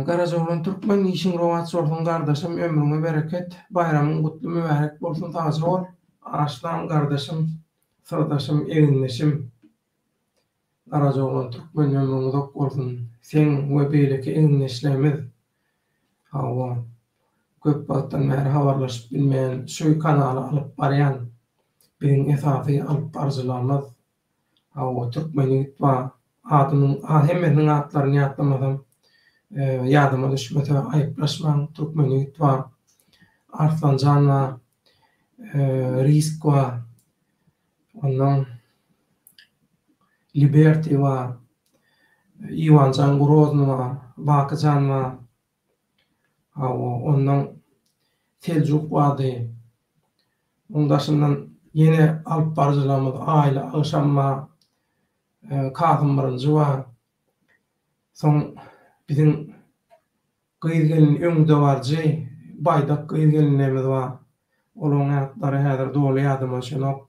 Garajaoglan Türkmen işiň rowaç bolsun gardaşym ömrüňe bereket baýramyň gutly mübärek bolsun sagja bol Arslan gardaşym syrdaşym egindeşim. Garajaoglan Türkmen ömrüň uzak bolsun seň we beýleki egindeşlerimiz hawa köp wagtdan bäri habarlaşyp bilmeýän şu kanaly alyp barýan biziň esasy alyp baryjylarymyz hawa Türkmen ýigit bar adynyň hemmesiniň atlaryny ýatlamasam ýadyma düşmese aýyplaşmaň Türkmen ýigit bar Arslanjan bar Risk bar Ondan Liberty bar, Iwanjan Grozny bar, Bakyjan bar. Hawa, ondan Seljuk bardy. Oň daşyndan ýene alyp baryjylarymyz Aýly Agşam bar, Kasym birinji bar. Soň biziň Gyz-gelin öňdebaryjy baýdak gyz-gelinlerimiz bar. Olaryň atlary häzir doly ýadyma düşenok.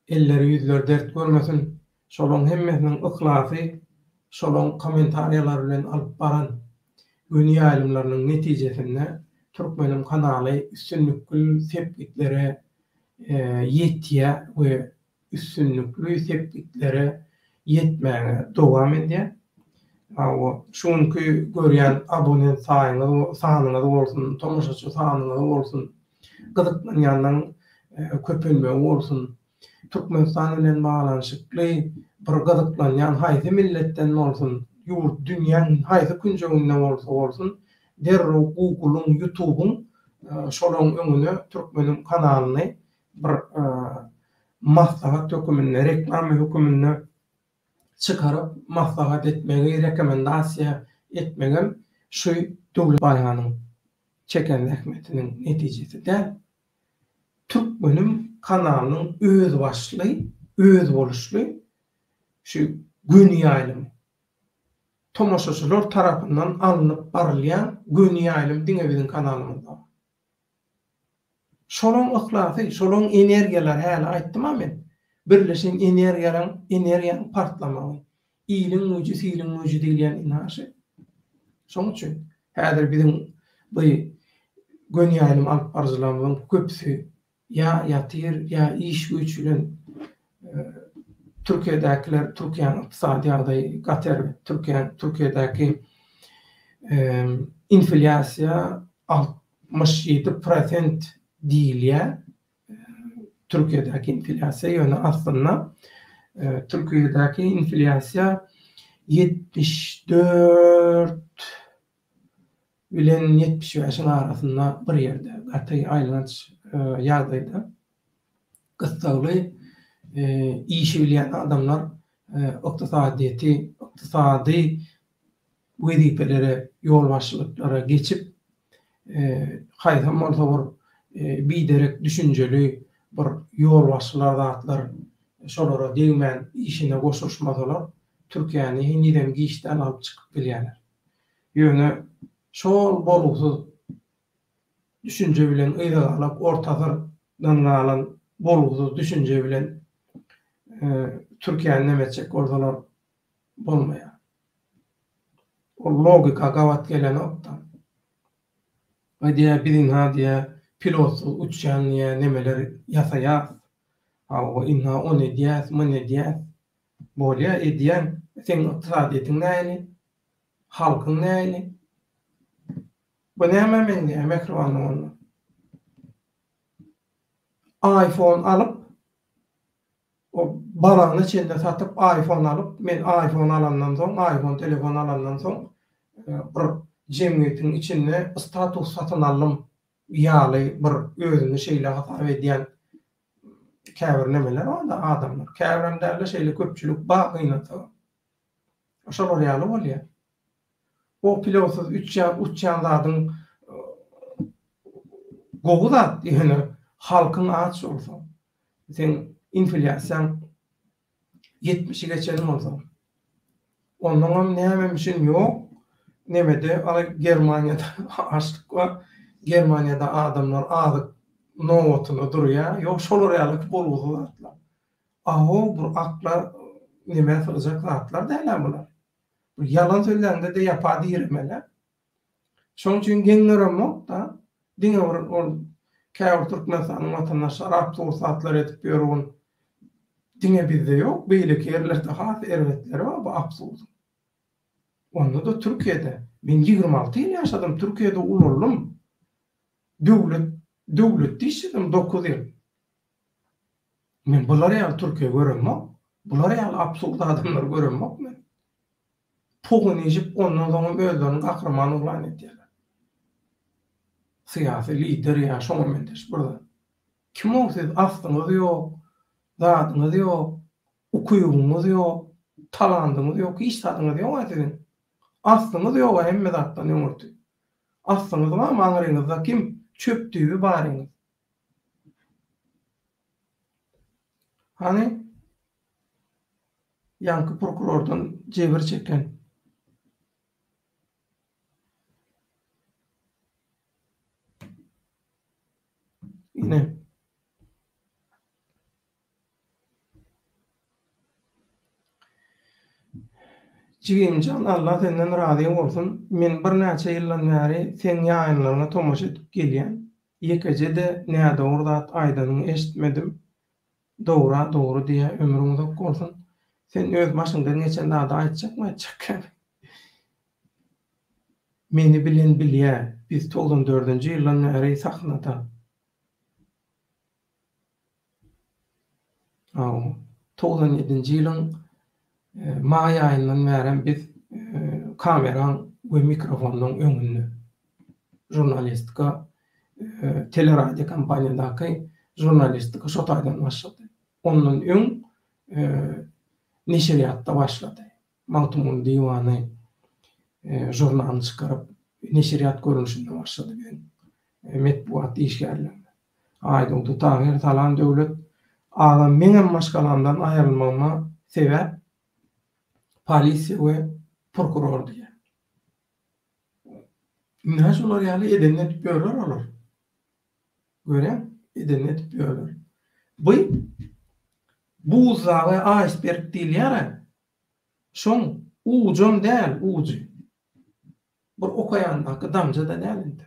Elleri ýüzleri dert görmesin. Şolaryň hemmesiniň yhlasy, şolaryň kommentariýalar bilen alyp baran göni ýaýlymlarynyň netijesinde Türkmeniň kanaly üstünlikli sepgitlere ýetýär we üstünlikli sepgitlere ýetmäge dowam edýär. Hawa, şu günki görýän abonent saýyňyz sanyňyz bolsun, tomaşaçy sanyňyz bolsun, gyzyklanýanlaryň köpelmegi bolsun, Türkmenistan bilen baglanyşykly bir gyzyklanýan haýsy milletden bolsun, ýurt dünýäň haýsy künjeginde bolsa bolsun, derrew Google-yň, YouTube-yň şolaryň öňüne Türkmeniň kanalyny bir maslahat höküminde, reklama höküminde çykaryp maslahat etmegi, rekomendasiýa etmegem şu Döwlet Baýhanyň çeken zähmetiniň netijesi däl. Türkmeniň kanalynyň özbaşly, özboluşly şu göni ýaýlymy. Tomaşaçylar tarapyndan alnyp barylýan göni ýaýlym diňe biziň kanalymyzda bar. Şolaň yhlasy, şolaň energiýalary häli aýtdym-a men, birleşen energiýalaň, energiýanyň partlamagy. Iliň güýji, siliň güýji diýilýän ynha şy. Şoň üçin häzir biziň bu göni ýaýlym alyp baryjylarymyzyň köpüsi ýa ýatyr, ýa iş-güýç bilen Türkiýedäkiler, Türkiýäniň ykdysady ýagdaýy gaty erbet. Türkiýä, Türkiýedäki. Inflýasiýa 67 prosent diýilýär. Türkiýedäki inflýasiýa ýöne aslynda Türkiýedäki inflýasiýa 74 bilen 75-iň arasynda bir ýerde gaty aýylganç ýagdaýda. Gyssagly işi bilýän adamlar ykdysadyýeti, ykdysady wezipelere, ýolbaşçylyklara geçip, haýsam bolsa bir biderek düşünjeli bir ýolbaşçylar zatlar şolara degmän işine goşulyşmasalar, Türkiýäni henizem giçden alyp çykyp bilýärler. Ýöne şol bolgusyz düşünje bilen yzagalak orta asyrdan galan bolgusyz düşünje bilen Türkiýäni neme etjek bolsalar bolmaýar. Ol logika gabat gelenok-da. Aý diýýär, biz ynha diýýär, pilotsyz uçýan diýýär, nemeler ýasaýas. Hawa, ynha ony edýäs, muny edýäs. Bolýa, edýäň. Seň ykdysadyýetiň nähili? Halkyň nähili? Bu nämä meňzeýär, mähriban doganlar? Iphone alyp, O balagyna çenli satyp iPhone alyp, men iPhone alandan soň, iPhone telefon alandan soň bir jemgyýetiň içinde status satyn aldym ýaly bir özüni şeýle hasap edýän käbir nemeler barda adamlar. Käbirem dälde şeýle köpçülik bar gynansagam. Şolar ýaly bolýar. O pilotsyz uçýan uçýan zadyň gowy zat ýöne halkyň aç bolsa. Seň inflýasiýaň ýetmişi geçen bolsa, onnoňam nämemişin ýok, nemede ala Germaniýada açlyk bar, Germaniýada adamlar azyk nobatyna durýar, ýok şolar ýaly bolgusyz zatlar. Ahow bir akla nemä sygjak zatlar däl-ä bular. Bir ýalan sözläňde-de ýapa diremeli-ä. Şonuň üçin geň göremok-da, diňe bir ol käbir Türkmenistanyň watandaşlary absurd zatlar edip ýör ol diňe bizde ýok, beýleki ýerlerde has erbetleri bar bu absurdyň. Onda-da Türkiýede. Men 26 ýyl ýaşadym, Türkiýede ulaldym. Döwlet döwletde işledim 9 ýyl. Men bular ýaly Türkiýe göremok. Bular ýaly absurd adamlary göremok men. Poguny iýip ondan soňam özlerini gahryman yglan edýärler. Syýasy lider ýa şoňa meňzeş bir zat. Kim-ow siz aslyňyz ýok, zadyňyz ýok, ukybyňyz ýok, talandyňyz ýok, hiç zadyňyz ýog-a siziň. Aslyňyz ýog-a hemme zatdan öňürti. Aslyňyz barmy aňryňyzda kim çöp düýbi baryňyz. Hany Ýaňky prokurordan jebir çeken. Ine. Jigimjan Allah senden razy bolsun men birnäçe ýyldan bäri seň ýaýynlaryňa tomaşa edip gelýän ýekeje-de nädogry zat aýdanyňy eşitmedim Dogra dogry diýýä ömrüň uzak bolsun. Sen öz başyňdan geçen zady aýtjakmy aýtjakkäň. Meni bilen bilýä biz togsan dördünji ýyldan bäri sahnada. Hawa togsan ýedinji ýylyň maý aýyndan bärem biz kameraň we mikrofonyň öňünde. Žurnalistika teleradiokompaniýadaky žurnalistika şo taýdan başlady. Ondan öň neşirýatda başlady. Magtymguly diwany žurnalyny çykaryp, neşirýat görnüşinde başlady biziň metbugat işgärlerimiz. Aýdogdy Tahyr, Salam Döwlet agam meňem maşgalamdan aýrylmagyma sebäp polisiýa we prokuror diýýär. Ynha şular ýaly edenini edip ýörler olar. Görýäň, edenini edip ýörler. Bu buzdagy aýsberg diýilýär-ä. Şoň ujam däl, ujy. Bir okaýandaky damja-da däl indi.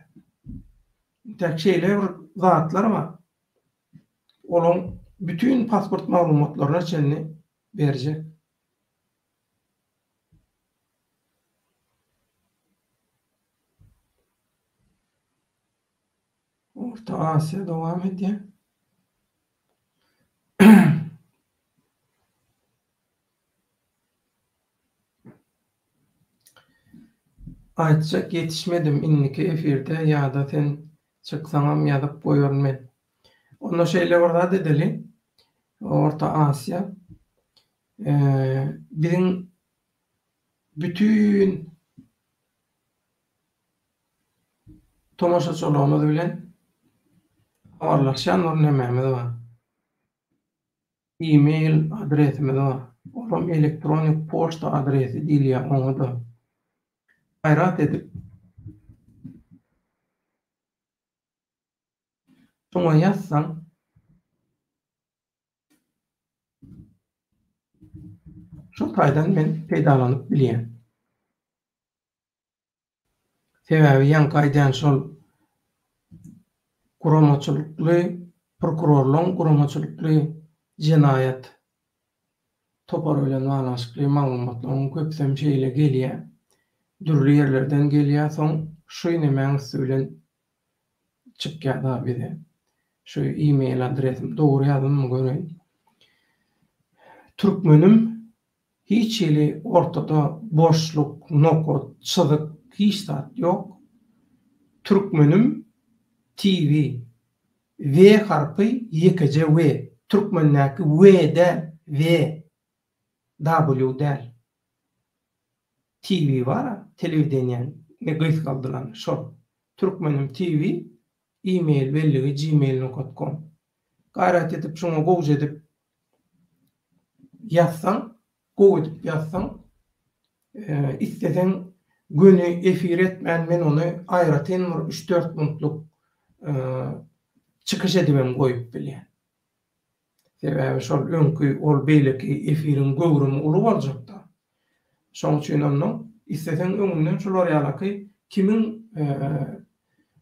Intäk şeýle bir zatlar bar. Olaň bütin pasport maglumatlaryna çenli berjek. Orta Aziýa dowam edýär. Aýtjak ýetişmedim indiki efirde ýa-da sen çyksaňam ýazyp goýaryn men. Onda şeýle bir zat edeli. Orta Aziýa biziň bütin tomaşaçylygymyz bilen habarlaşýan bir nemämiz bar. E-mail adresimiz bar. Olam elektronik poçta adresi diýilýär oňa-da. Gaýrat edip şoňa ýazsaň şo taýdan men peýdalanyp bilýän. Sebäbi ýaňky aýdýan şol guramaçylykly prokurorlaň guramaçylykly jenaýat topary bilen baglanyşykly maglumatlaryň köpüsem şeýle gelýär. Dürli ýerlerden gelýär, soň şu nemäň üsti bilen çykýar-da bize. Şu e-mail adresim dogry ýazdymmy göreýin. Türkmenim Hiç hili ortada boşluk, nokat, çyzyk hiç zat ýok. Türkmenim TV. W harpy ýekeje W. Türkmendäki W däl, W. W däl. TV bar-a, telewideniýäň ne gysgaldylany şol. Türkmenim TV e-mail belligi gmail nokat kom. Gaýrat edip şuňa gowja edip ýazsaň, gowy edip ýazsaň, isleseň göni efir etmän men ony aýratyn bir üç-dört minutlyk çykyş edibem goýup bilýän. Sebäbi şol öňki ol beýleki efiriň göwrümi uly boljakda. Şoň üçin onnoň isleseň öňünden şular ýalaky kimiň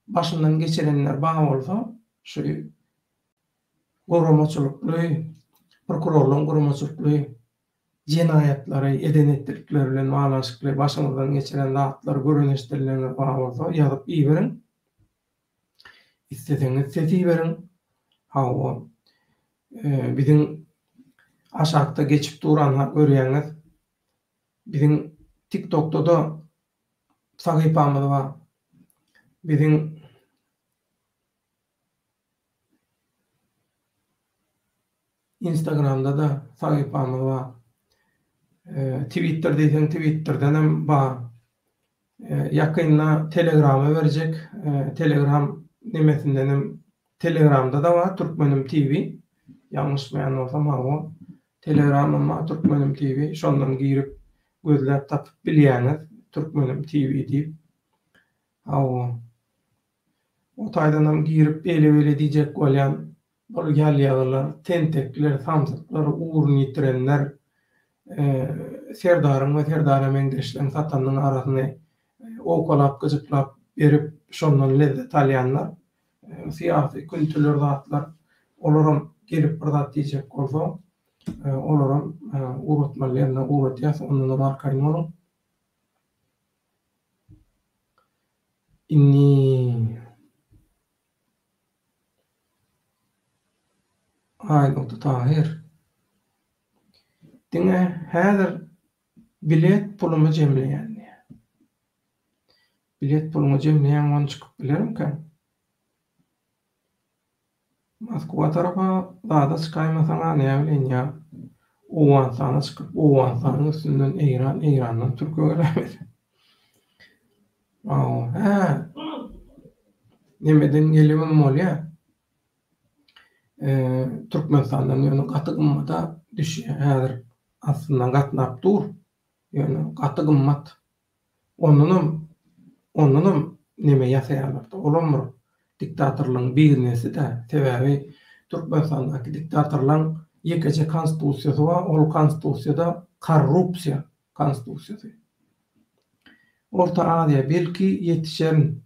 başyndan geçirenler bar bolsa şu guramaçylykly, prokurorlaryň guramaçylykly jenaýatlary, eden-etdilikleri bilen baglanyşykly başyňyzdan geçiren zatlar, gören-eşidenleriňiz bar bolsa ýazyp iberiň. Isleseňiz ses iberiň. Hawa, biziň aşakda geçip duran-ha görýäňiz, biziň TikTokda-da sahypamyz bar. Biziň Instagramda-da sahypamyz bar. Twitter diýseň Twitterdenem bar. Ýakynda Telegrama berjek. Telegram nemesindenem Telegramda-da bar Türkmenim TV. Ýalňyşmaýan bolsam hawa. Telegramam bar Türkmenim TV. Şondan girip gözläp tapyp bilýäňiz Türkmenim TV diýip. Hawa. O taýdanam girip eýle-beýle diýjek bolýan bol ýalýagylar, tentekler, samsyklar, ugruny ýitirenler, Serdaryň we Serdara meňzeşleriň satanynyň arasyny owkalap-gyjyklap berip, şondan lezzet alýanlar, syýasy küntiler zatlar, olaram gelip bir zat diýjek bolsa, olaram ugratmaly ýerine ugradýas, ondanam arkaýyn boluň. Indi Aýdogdy Tahyr. Diňe häzir bilet pulumy jemleýän diýýär. Bilet puluňy jemleýäň ony çykyp bilermikäň? Moskwa tarapa zada çykaýmasaň-a näbileýin ýa Owganystana çykyp, Owganystanyň üstünden Eýran, Eýrandan Türkiýä geläýmeseň. Hä, nemeden gelibem bolýar. Türkmenistandan ýöne gaty gymmada düşýär häzir. Aslynda gatnap dur, ýöne gaty gymmat. Ondanam, ondanam neme ýasaýarlar-da, olam bir diktatorlygyň biznesi-dä. Sebäbi Türkmenistandaky diktatorlaň ýekeje konstitusiýasy bar, ol konstitusiýa-da korrupsiýa konstitusiýasy. Orta Aziýa, belki ýetişerin.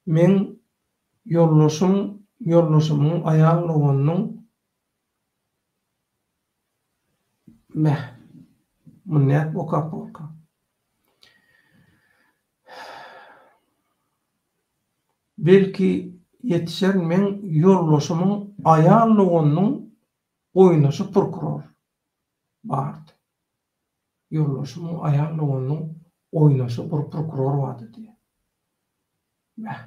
Meň ýoldaşym, ýoldaşymyň aýal doganynyň Meh. Muny nädip okap borka? Belki Ýetişer meň ýoldaşymyň aýal doganynyň oýnaşy prokuror bardy. Ýoldaşymyň aýal doganynyň oýnaşy bir prokuror bardy diýýär. Bäh.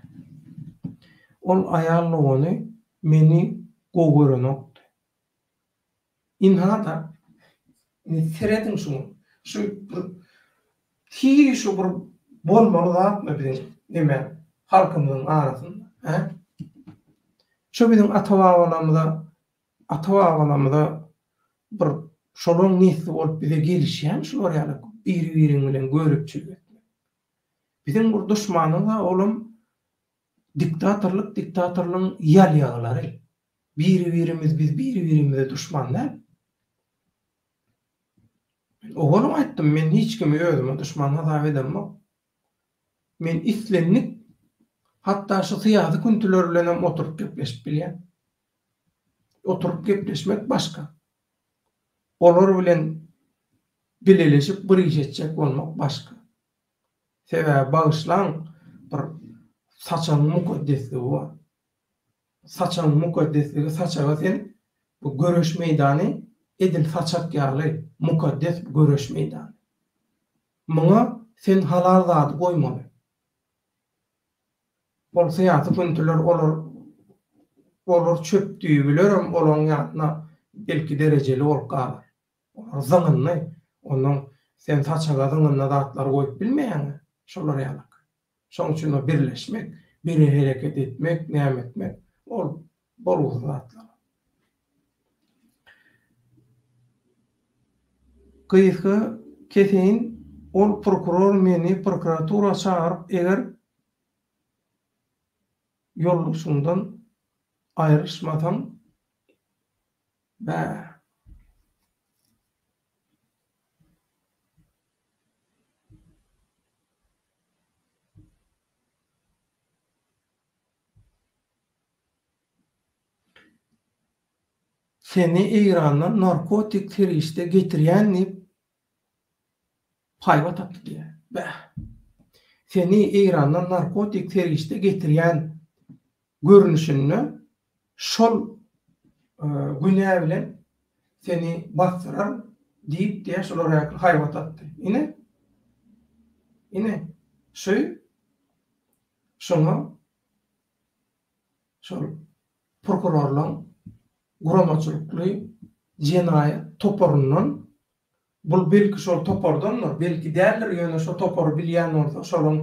Ol aýal dogany meni gowy görenokdy. Ynha-da, indi serediň şuňa. Şu bir hiç şu bir bolmaly zatmy biziň neme halkymyzyň arasynda, hä? Şu biziň ata-babalarymyza, ata-babalarymyza bir şolaryň nesli bolup bize gelişýärmi şular ýaly biri-biriň bilen göripçilik etmek? Biziň bir duşmanymyz-a olam diktatorlyk, diktatorlygyň ýalýagylary. Biri-birimiz biz biri-birimize duşman däl. Men owalam aýtdym, men hiç kimi özüme duşman hasap edemok. Men islendik, hatda şu syýasy küntüler bilenem oturyp gepleşip bilýän. Oturyp gepleşmek başga. Olar bilen bileleşip bir iş etjek bolmak başga. Sebäbi bagyşlaň, bir saçagyň mukaddesligi bar. Saçagyň mukaddesligi saçaga sen bu göreş meýdany edil saçak ýaly mukaddes bu göreş meýdany. Muňa sen halal zady goýmaly. Ol syýasy küntüler olar olar çöp düýbülerem olaň ýanyna belki derejeli bolup galar. Olar zyňyndy. Onnoň sen saçaga zyňynda zatlary goýup bilmeýäňä şolar ýalak. Şoň üçin o birleşmek, bire hereket etmek, näme etmek, ol bolgusyz zatlar. Gysga keseýin, ol prokuror meni prokuratura çagyryp, eger ýoldaşyňdan aýrylyşmasaň, bä. Seni Eýrandan narkotik serişde getirýän diýip haýbat atdy diýýär. Bäh. Seni Eýrandan narkotik serişde getirýän görnüşinde şol günä bilen seni basdyrar diýip diýýär, şolar ýaly haýbat atdy. Ine, ine, şu şoňa şol prokurorlaryň guramaçylykly jenaýat toparyndan, bul belki şol topardandyr, belki däldir, ýöne şo topary bilýän bolsa, şolaň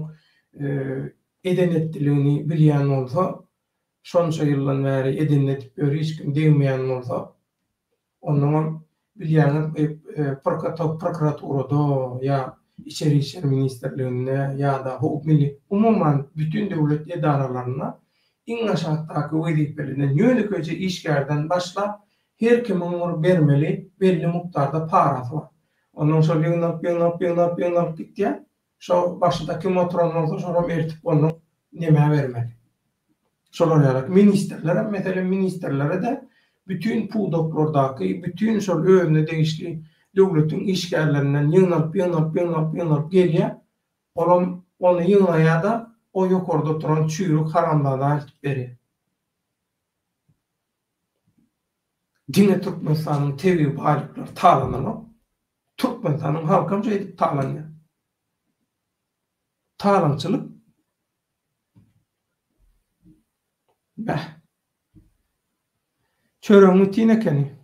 eden-etdiligini bilýän bolsa, Şonça ýyldan bäri edenini edip ýör hiç kim degmeýän bolsa onnoňam bilýäňiz prokuraturada ýa içeri işler ministrliginde ýa-da hukuk milli umuman bütin döwlet edaralarynda iň aşakdaky wezipeliden ýönekeýje işgärden başlap her kimiň bir bermeli belli mukdarda parasy bar. Onnoň şol ýygnalyp ýygnalyp ýygnalyp ýygnalyp gitýär. Şo başynda kim oturan bolsa şolam eltip ondan nemä bermeli. Şolar ýaly ministrlerem meselem ministrlere-de bütin pudaklardaky bütin şol özüne degişli döwletiň işgärlerinden ýygnalyp ýygnalyp ýygnalyp ýygnalyp gelýär. Olam ony ýygnaýar-da o ýokarda oturan çüýrük haramzada eltip berýär. Diňe Türkmenistanyň tebigy baýlyklary talananok. Türkmenistanyň halkam şeýdip talanýar. Talaňçylyk. Bäh. Çöregiň bitin ekeni.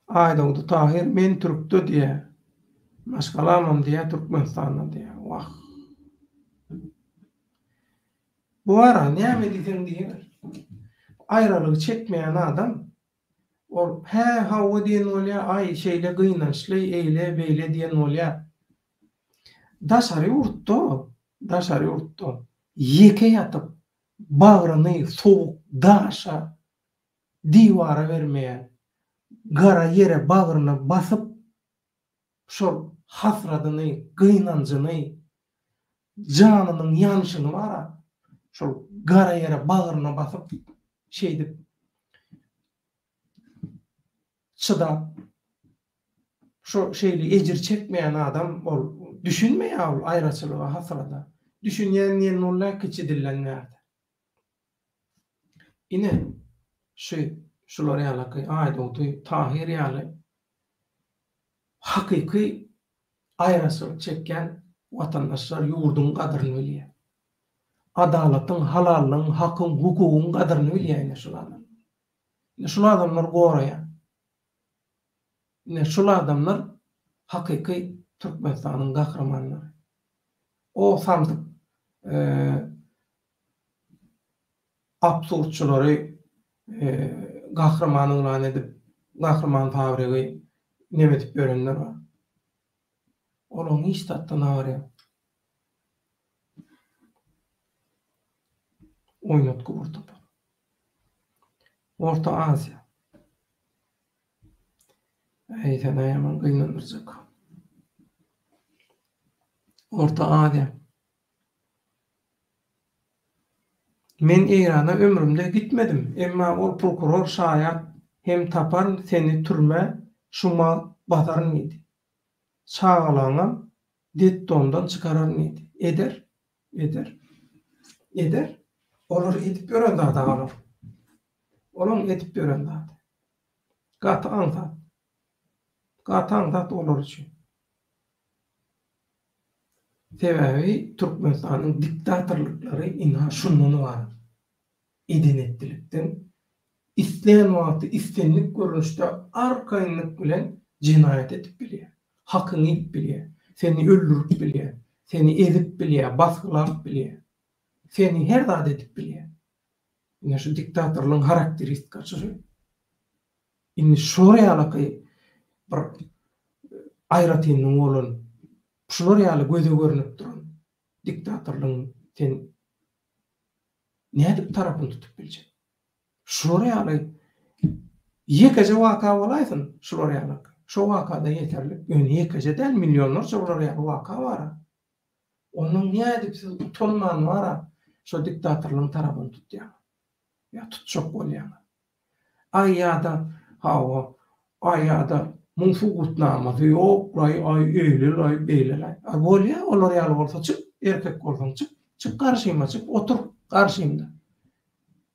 Aýdogdy Tahyr men türkde diýä. Maşgalamam diýä Türkmenistanda diýä. Wah. Bu ara näme diýseň diýiber. Aýralygy çekmeýän adam ol hä hawa diýen bolýar, aý şeýle gynançly, eýle beýle diýen bolýar. Daşary ýurtda, daşary ýurtda ýeke ýatyp bagryny sowuk daşa, diwara bermeýän, gara ýere bagryna basyp, şol hasradyny, gynanjyny, janynyň ýanyşyny bar-a, şol gara ýere bagryna basyp, şeýdip çydap. Şo şeýle ejir çekmeýän adam ol düşünmeýär ol aýraçylyga, hasrata. Düşünýän diýen bolýar kiçi dilden bärde. Ine, şu şular ýalaky Aýdogdy Tahyr ýaly hakyky aýraçylyk çekýän watandaşlar ýurduň gadyryny bilýär. Adalatyň, halallygyň, hakyň, hukugyň gadyryny bilýär ine şul adamlar. Ine şul adamlar goraýar. Ine şul adamlar hakyky Türkmenistanyň gahrymanlary. O samsyk absurdçylary gahryman yglan edip, gahryman fabrigi neme edip ýörenler bar. Olaryň hiç zatdan habary ýok. Oýnatgy bir topar. Orta Aziýa. Äý sen-ä ýaman gynandyrjak. Orta Aziýa. Men Eýrana ömrümde gitmedim, emma ol prokuror şaýat hem taparyn seni türmä şuma basaryn diýdi. Çagalaňam detdomdan çykararyn diýdi. Eder, eder, eder. Olar edip ýören zat-a olar. Olaň edip ýören zady. Gaty aňsat. Gaty aňsat olar üçin. Sebäbi Türkmenistanyň diktatorlyklary ynha şundan ybarat. Eden-etdilikden islän wagty islendik görnüşde arkaýynlyk bilen jenaýat edip bilýär. Hakyňy iýip bilýär. Seni öldürip bilýär. Seni ezip bilýär, basgylap bilýär. Seni her zat edip bilýär. Ine şu diktatorlygyň harakteristikasy şu. Indi şular ýalaky bir aýratynlygy bolan, şular ýaly göze görnüp duran diktatorlygyň sen nädip tarapyny tutup biljek? Şular ýaly ýekeje waka bolaýsyn şular ýalaky. Şo wakada ýeterlik. Ýöne ýekeje däl, millionlarça bular ýaly waka bar-a. Onnoň nädip siz utanman bar-a şo diktatorlygyň tarapyny tutýaňyz? Ýa tutjak bolýaňyz? Aý ýa-da hawa, aý ýa-da muň subutnamasy ýok-laý, aý eýle-laý, beýle-laý. A bolýa, olar ýaly bolsa çyk, erkek bolsaň çyk, çyk garşyma çyk, otur garşymda.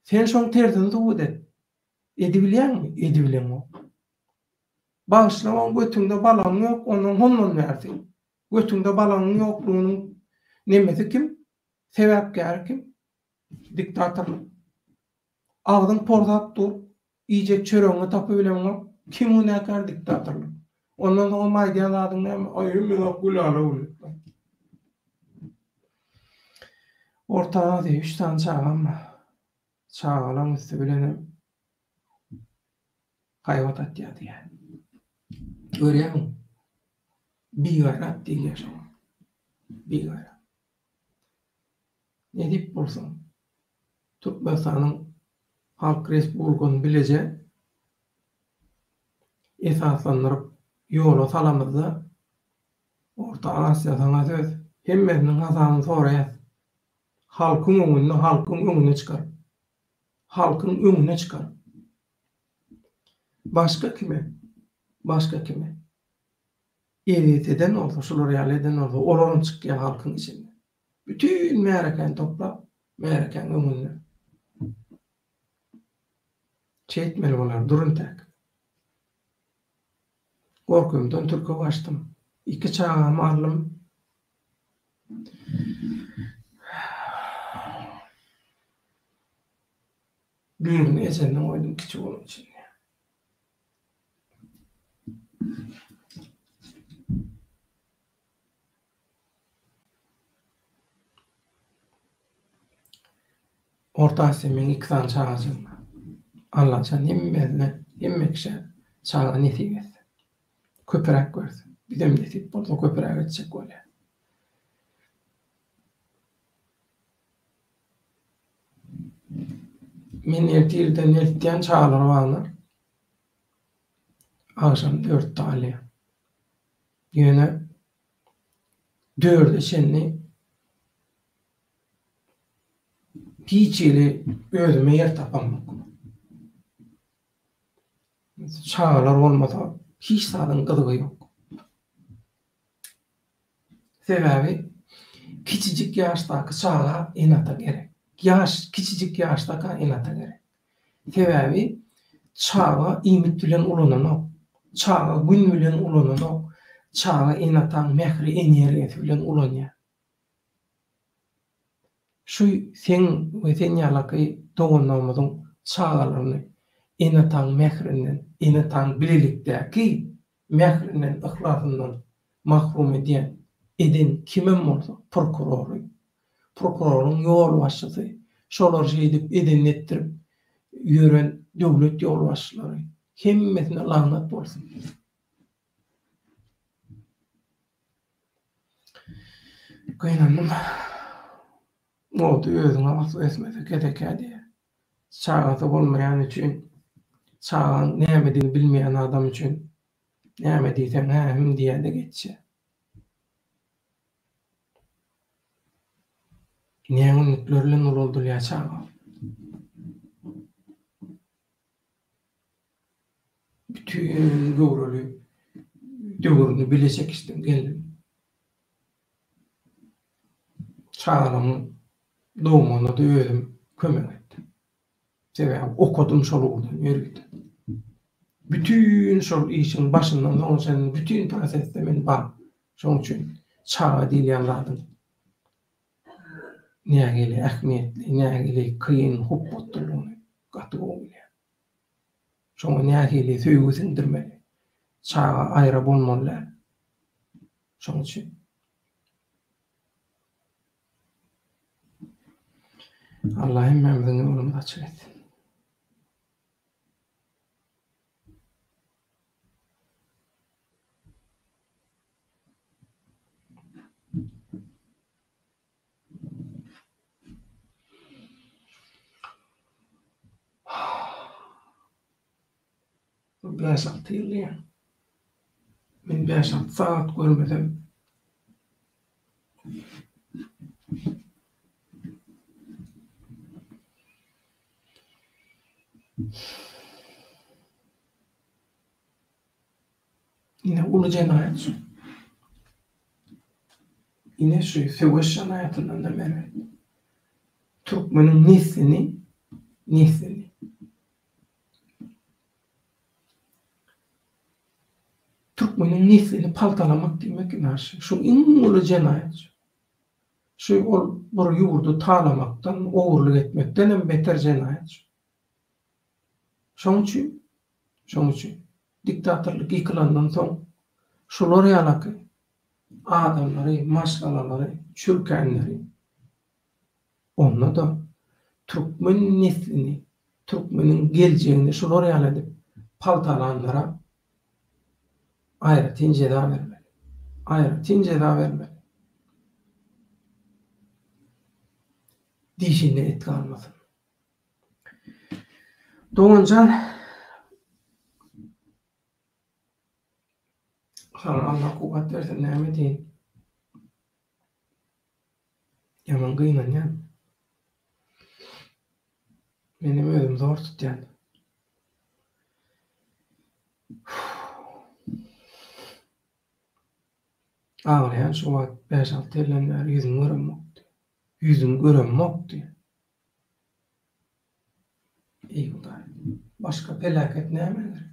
Sen şoň tersini subut et. Edibilýäňmi? Edibileňok. Bagyşla oň götüňde balagyň ýok, ondan hondan bärsi. Götüňde balagyň ýoklugynyň nemesi kim? Sebäpkäri kim? Diktatorlyk. Agzyň porsap dur, iýjek çöregiňi tapybileňok, kim günäkär diktatorlyk. Ondan soňam aýdýan zadyň näme? Aý hemme zat gülala güllük. Orta Aziýa üç sany çagam bar. Çagalaň üsti bilenem haýbat atýar diýýär. Görýäňmi? Bigaýrat diýilýär şoňa. Bigaýrat. Nesip bolsa, Türkmenistanyň Halk Respublikasyny bileje esaslandyryp ýola salamyzda, Orta Aziýa saňa söz, hemmesiniň hasabyny soraýas. Halkyň öňünde halkyň öňüne çykaryp. Halkyň öňüne çykaryp. Başga kime? Başga kime? Ezýet eden bolsa, şular ýaly eden bolsa, olaram çykýar halkyň içinde. Bütin märekäni toplap, märekäň öňünde şeýtmeli bolar, dur intäk. Gorkymdan türke gaçdym. Iki çagamy aldym. Birini ejemden goýdum, kiçi bolany üçin. Orta Aziýa meň iki sany çagajygym bar. Allajan hemmesine, hemme kişä çaga nesip etsin. Köpüräk bersin. Bizem nesip bolsa köpüräk etjek bolýas. Men ertir irden eltýän çagalar bagyna. Agşam dörtde alýan. Ýöne dörde çenli hiç hili özüme ýer tapamok. Çagalar bolmasa hiç zadyň gyzygy ýok. Sebäbi kiçijik ýaşdaky çaga ene-ata gerek. Ýaş kiçijik ýaşdaka ene-ata gerek. Sebäbi çaga iýmit bilen ulananok. Çaga gün bilen ulananok. Çaga ene-ataň mähri, energiýasy bilen ulanýar. Şu seň we sen ýalaky doganlarymyzyň çagalaryny ene-ataň mährinden, ene-ataň bilelikdäki mährinden, yhlasyndan mahrum edýän, eden kimem bolsa, prokurory, prokuroryň ýolbaşçysy, şolary şeýdip edenini etdirip ýören döwlet ýolbaşçylary, hemmesine lagnat bolsun! Gynandym. Ody özüňe asla ösmese kesekä diýýär. Çagasy bolmaýan üçin, çagaň nämedigini bilmeýän adam üçin näme diýseň hä hüm diýýär-de geçýär. Nägünlükler bilen ulaldylýar çaga. Bütin göwreli döwrüni bile çekişdim geldim. Çagalamyň dogmagyna-da özüm kömek etdim. Sebäbi okadym şol ugurdan ýörite. Bütin şol işiň başyndan soňuna çenli bütin prosesde men bar. Şonuň üçin çaga diýilýän zadyň nähili ähmiýetli, nähili kyn, hupbatlydygyny gaty gowy bilýän. Şoňa nähili söýgi siňdirmeli? Çaga aýra bolmaly däl. Şoň üçin. Allah hemmämiziň ýolumyzy açyk etsin. Bäş-alty ýyl diýýäň. Men bäş-alty sagat görmesem. Ine uly jenaýat şu. Ine şu söweş jenaýatyndan-da erbet. Türkmeniň neslini, neslini. Türkmeniň neslini paltalamak diýmek ine şu. Şu iň uly jenaýat şu. Şu ol bir ýurdy talamakdan, ogurlyk etmekden hem beter jenaýat şu. Şoň üçin, şoň üçin diktatorlyk ýykylandan soň şular ýalaky adamlary, maşgalalary çürkänleri, onda-da türkmen neslini, türkmeniň geljegini şular ýaly edip paltalanlara aýratyn jeza bermeli. Aýratyn jeza bermeli. Dişinde et galmasyn. Doganjan Saňa Allah kuwwat bersin näme diýeýin. Ýaman gynanýan. Menem özüm zor tutýan. Aglaýan şu wagt 5-6 ýyldan bäri ýüzüňi göremokdy. Ýüzüňi göremokdy. Eý Hudaý, başga peläket nämä gerek?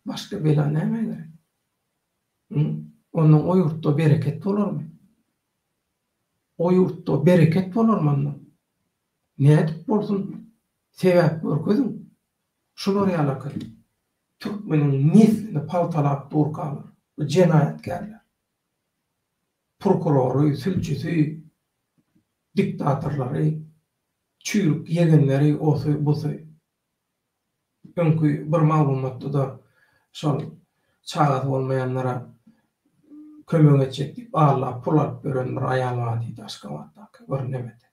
Başga bela nämä gerek? Hı? Ondan o ýurtda bereket bolarmy? O ýurtda bereket bolarmy ondan? Nädip bolsun? Sebäp görkeziň. Şular ýalaky türkmeniň neslini paltalap durkalar, bu jenaýatkärler. Prokurory, sülçüsi, diktatorlary, çüýrük ýegenleri, osy, busy. Öňki bir maglumatda-da şol çagasy bolmaýanlara kömek etjek diýip aldap pul alyp ýören bir aýal bar diýdi Aşgabatdaky bir nemede.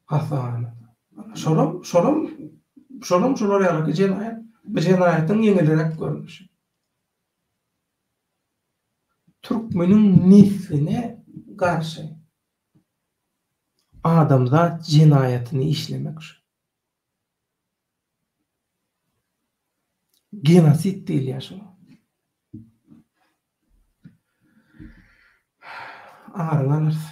Hassahanada. Şolam, şolam, şolam şolar ýalyky jenaýat. Bu jenaýatyň ýeňilräk görnüşi. Türkmeniň nesline garşy adamzat jenaýatyny işlemek şu. Genosid diýilýär şuňa. Aryňy alarys.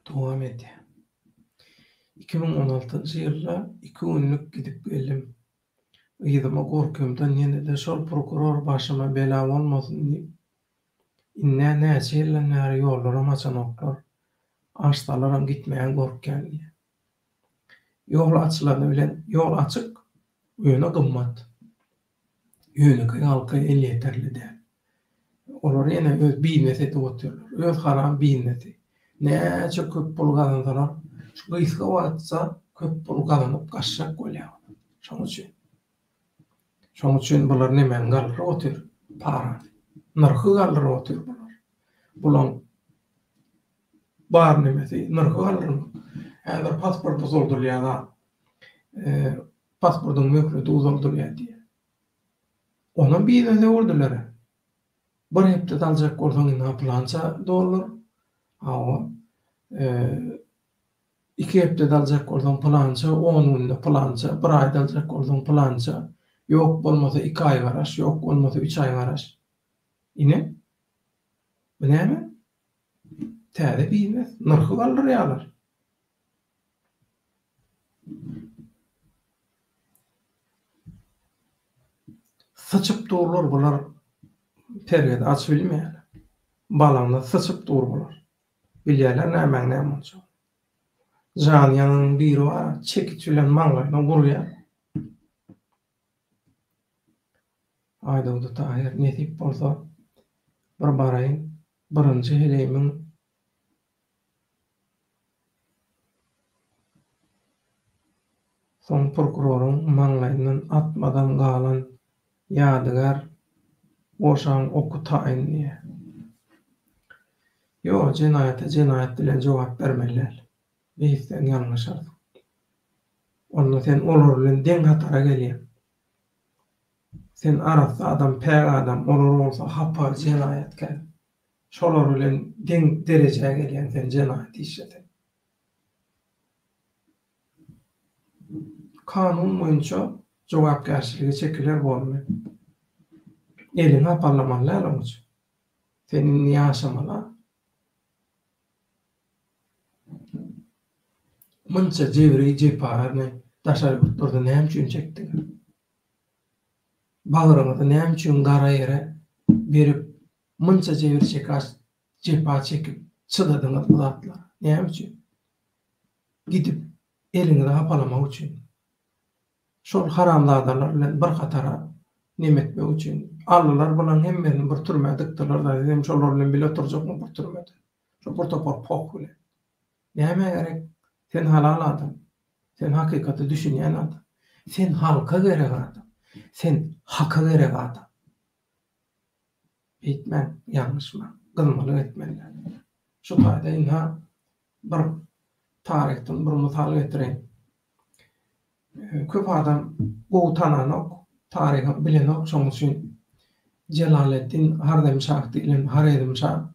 Dowam edýär. 2016-njy ýylda iki günlük gidip geldim. Yzyma gorkymdan ýene-de şol prokuror başyma bela bolmasyn diýip, ind-ä näçe ýyldan bäri ýollaram açanoklar, açsalaram gitmäge gorkýan diýýär. Ýol açylany bilen ýol açyk, ýöne gymmat. Ýönekeý halka elýeterli däl. Olar ýene öz biznes edip otyrlar. Öz haram biznesi. Näçe köp pul gazansalar, şu gysga wagtda köp pul gazanyp gaçjak bolýar. Şonuň üçin. Şonuň üçin bular nemäni galdyryp otyr? Parany. Nyrhy galdyryp otyr bular. Bulaň bar nemesi nyrhy galdyrmak. Häzir pasport uzaldylýar zat. Pasportyň möhleti uzaldylýar diýýär. Onam biznese öwürdiler. Bir hepdede aljak bolsaň indi pylança dollar. Hawa. Iki hepdede aljak bolsaň pylança, on günde pylança, bir aýda aljak bolsaň pylança. Ýok bolmasa iki aý garaş, ýok bolmasa üç aý garaş. Ine. Bu näme? Täze biznes, nyrhy galdyrýarlar. Syçyp durlar bular pergedi açybilmeýärler. Balagyna syçyp dur bular. Bilýärler nämäň näme boljagyny. Jany ýananyň biri bar, çekiç bilen maňlaýyna urýar. Aýdogdy Tahyr, nesip bolsa bir baraýyn, birinji heleýimiň Soň prokuroryň maňlaýyndan atmadan galan ýadygär goşaň oky taýyn diýýär. Ýok, jenaýata jenaýat bilen jogap bermeli däl. Beýtseň ýalňyşarsyň. Onda sen olar bilen deň hatara gelýäň. Sen arassa adam, päk adam, olar bolsa hapa, jenaýatkär. Şolar bilen deň derejä gelýäň sen jenaýat işleseň. Kanun boýunça jogapkärçilige çekiler boldy. Eliňi hapalamaly däl oň üçin. Sen indi ýaşamaly-a. Munça jebri jepany daşary ýurtlarda näme üçin çekdiňiz? Bagryňyzy näme üçin gara ýere berip, munça jebir jepa çekip çydadyňyz bu zatlara? Näme üçin? Gidip eliňizi hapalamak üçin. Şol haramzadalar bilen bir hatara neme etmek üçin. Aldylar bulaň hemmesini bir türmä dykdylar-da, sizem şolar bilen bile oturjakmy bir türmede? Şo bir topar poh bilen. Nämä gerek? Sen halal adam. Sen hakykata düşünýän adam. Sen halka gerek adam. Sen haka gerek adam. Beýtmäň, ýalňyşmaň, gyzmalyk etmeli däl. Şu taýda ynha bir taryhdan bir mysal getireýin. Köp adam gowy tananok, taryham bilenok, şonuň üçin Jelaleddin Harzemşah diýlen Horezmşa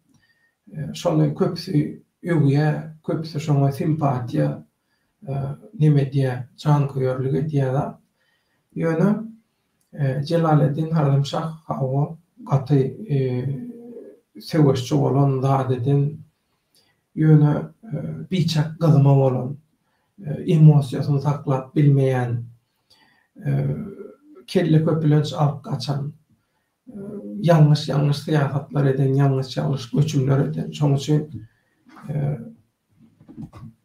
şony köpüsi öwýär, köpüsi şoňa simpatiýa neme edýär, janköýerlik edýär zat. Ýöne Jelaleddin Harzemşah hawa gaty söweşçi bolan, zat eden, ýöne biçak gyzma bolan, emosiýasyny saklap bilmeýän, kelle köplenç alyp gaçan, ýalňyş-ýalňyş syýasatlar eden, ýalňyş-ýalňyş göçümler eden. Şonuň üçin,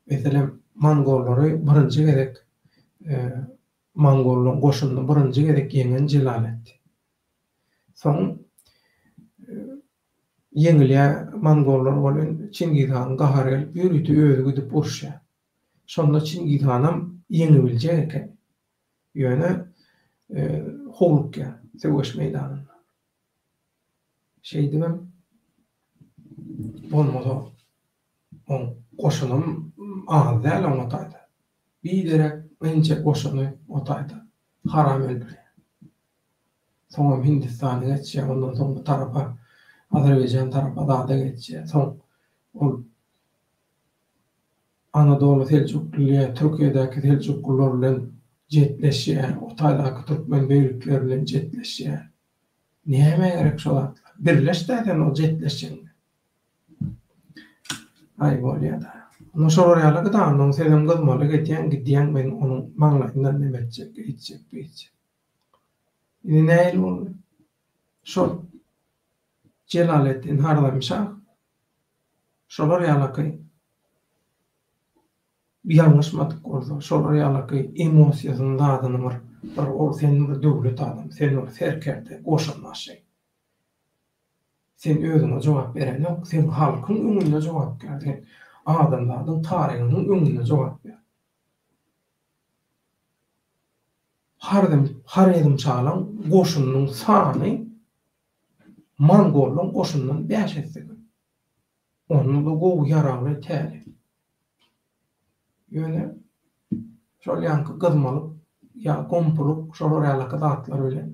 meselem, mongollary birinji gezek, mongollaryň goşunyny birinji gezek ýeňen Jelaleddin. Soň ýeňilýär mongollar welin, Çingiz hanyň gahary gelip, ýörite özi gidip uruşýar. Şonda Çingiz hanam ýeňibiljek eken. Ýöne howlukýar söweş meýdanynda. Şeýdibem bolmaz-ow. Oň goşunam az däl oň o taýda. Biderek ençe goşuny o taýda haram öldürýär. Soňam Hindistana geçýär, ondan soň bu tarapa Azerbaýjan tarapa zada geçýär. Soň ol Anadoly Seljuklyýa, Türkiýedäki Seljuklylar bilen jetleşýär, o taýdaky türkmen beglikleri bilen jetleşýär. Nämä gerek şo zatlar? Birleş-dä sen ol jetleşjegiňde. Aý bolýa-da. Onda şolar ýaly gyda onnoň senem gyzmalyk edýäň gidýäň men onuň maňlaýyndan neme etjek eýtjek beýtjek. Indi nähili boldy? Şol Jelaleddin Harzamşah şolar ýalaky ýalňyşmadyk bolsa, şolar ýalaky emosiýasyny zadyny bir bir ol sen bir döwlet adamy, sen bir serkerde, goşunbaşy. Sen özüňe jogap bereňok, sen halkyň öňünde jogapkär, sen adamzadyň taryhynyň öňünde jogapkär. Harzem, Horezmşalaň goşunynyň sany mongollaň goşunyndan bäş esse köp. Onda-da gowy ýaragly tälim. Ýöne şol ýaňky gyzmalyk ýa gompulyk şolar ýalaky zatlar bilen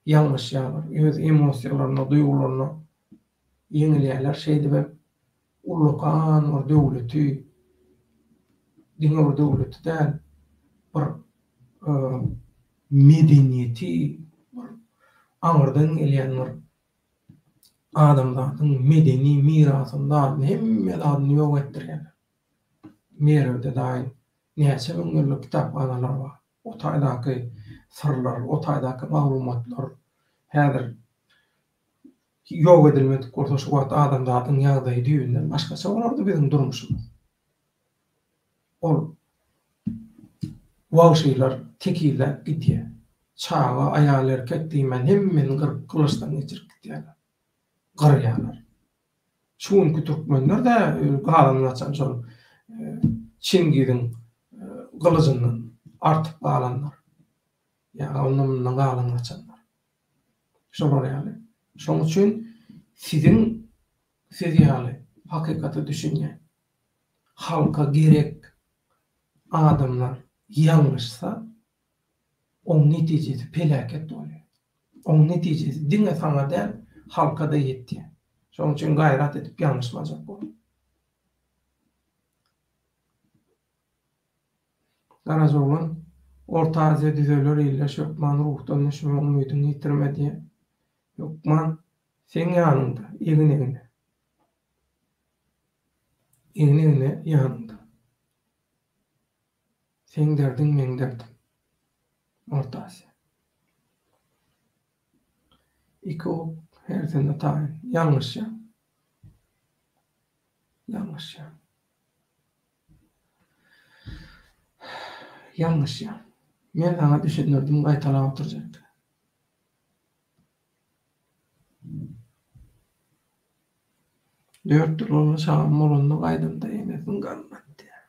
ýalňyşýarlar. Öz emosiýalaryna, duýgularyna ýeňilýärler. Şeýdibem ullakan bir döwleti, diňe bir döwleti däl, bir medeniýeti, bir aňyrdan gelýän bir adamzadyň medeni mirasyny zadyny hemme zadyny ýok etdirýärler. Merwde daýy näçe müňýyllyk kitaphanalar bar. O taýdaky syrlar, o taýdaky maglumatlar häzir ýok edilmedik bolsa şu wagt adamzadyň ýagdaýy düýbünden başgaça bolardy biziň durmuşymyz. Ol wagşylar tekizläp gidýär. Çaga, aýal-erkek diýmän hemmesini gyryp gylyçdan geçirip gidýärler. Gyrýarlar. Şu günki türkmenler-de galan gaçan şol Çingiziň gylyjyndan artyp galanlar. Ýa ondan-mundan galan gaçanlar. Şolar ýaly. Şonuň üçin siziň siz ýaly hakykata düşünýän halka gerek adamlar ýalňyşsa, oň netijesi peläket bolýar. Oň netijesi diňe saňa däl, halka-da ýetýär. Şonuň üçin gaýrat edip ýalňyşmajak bol. Garajaoglan, Orta Aziýa düzeler illeş hökman ruhdan düşme umydyňy ýitirme diýýär. Hökman seň ýanyňda, egin-egne. Egin-egne ýanyňda. Seň derdiň meň derdim. Orta Aziýa. Iki ok hersine taýyn. Ýalňyşýaň. Ýalňyşýaň. Ýalňyşýaň. Men saňa düşündirdim gaýtalap oturjak. Dört ýyl boldy çagam bolanda gaýdamda enesiniň garnyna atýar.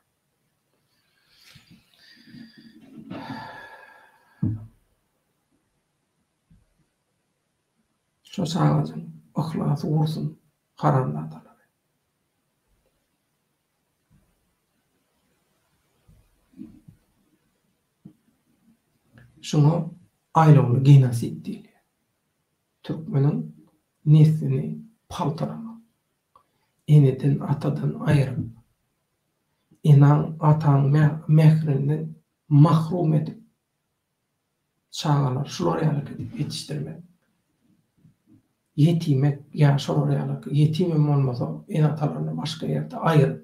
Şo çagajyň yhlasy gursun haramzadalary. Şuňa aýlawly genosid diýilýär. Türkmeniň neslini paltalamak, eneden atadan aýryp, enaň ataň mährinden mahrum edip çagalary şular ýaly edip ýetişdirmek, ýetimek ýa şolar ýaly ýetimem bolmasa ene-atalaryny başga ýerde aýryp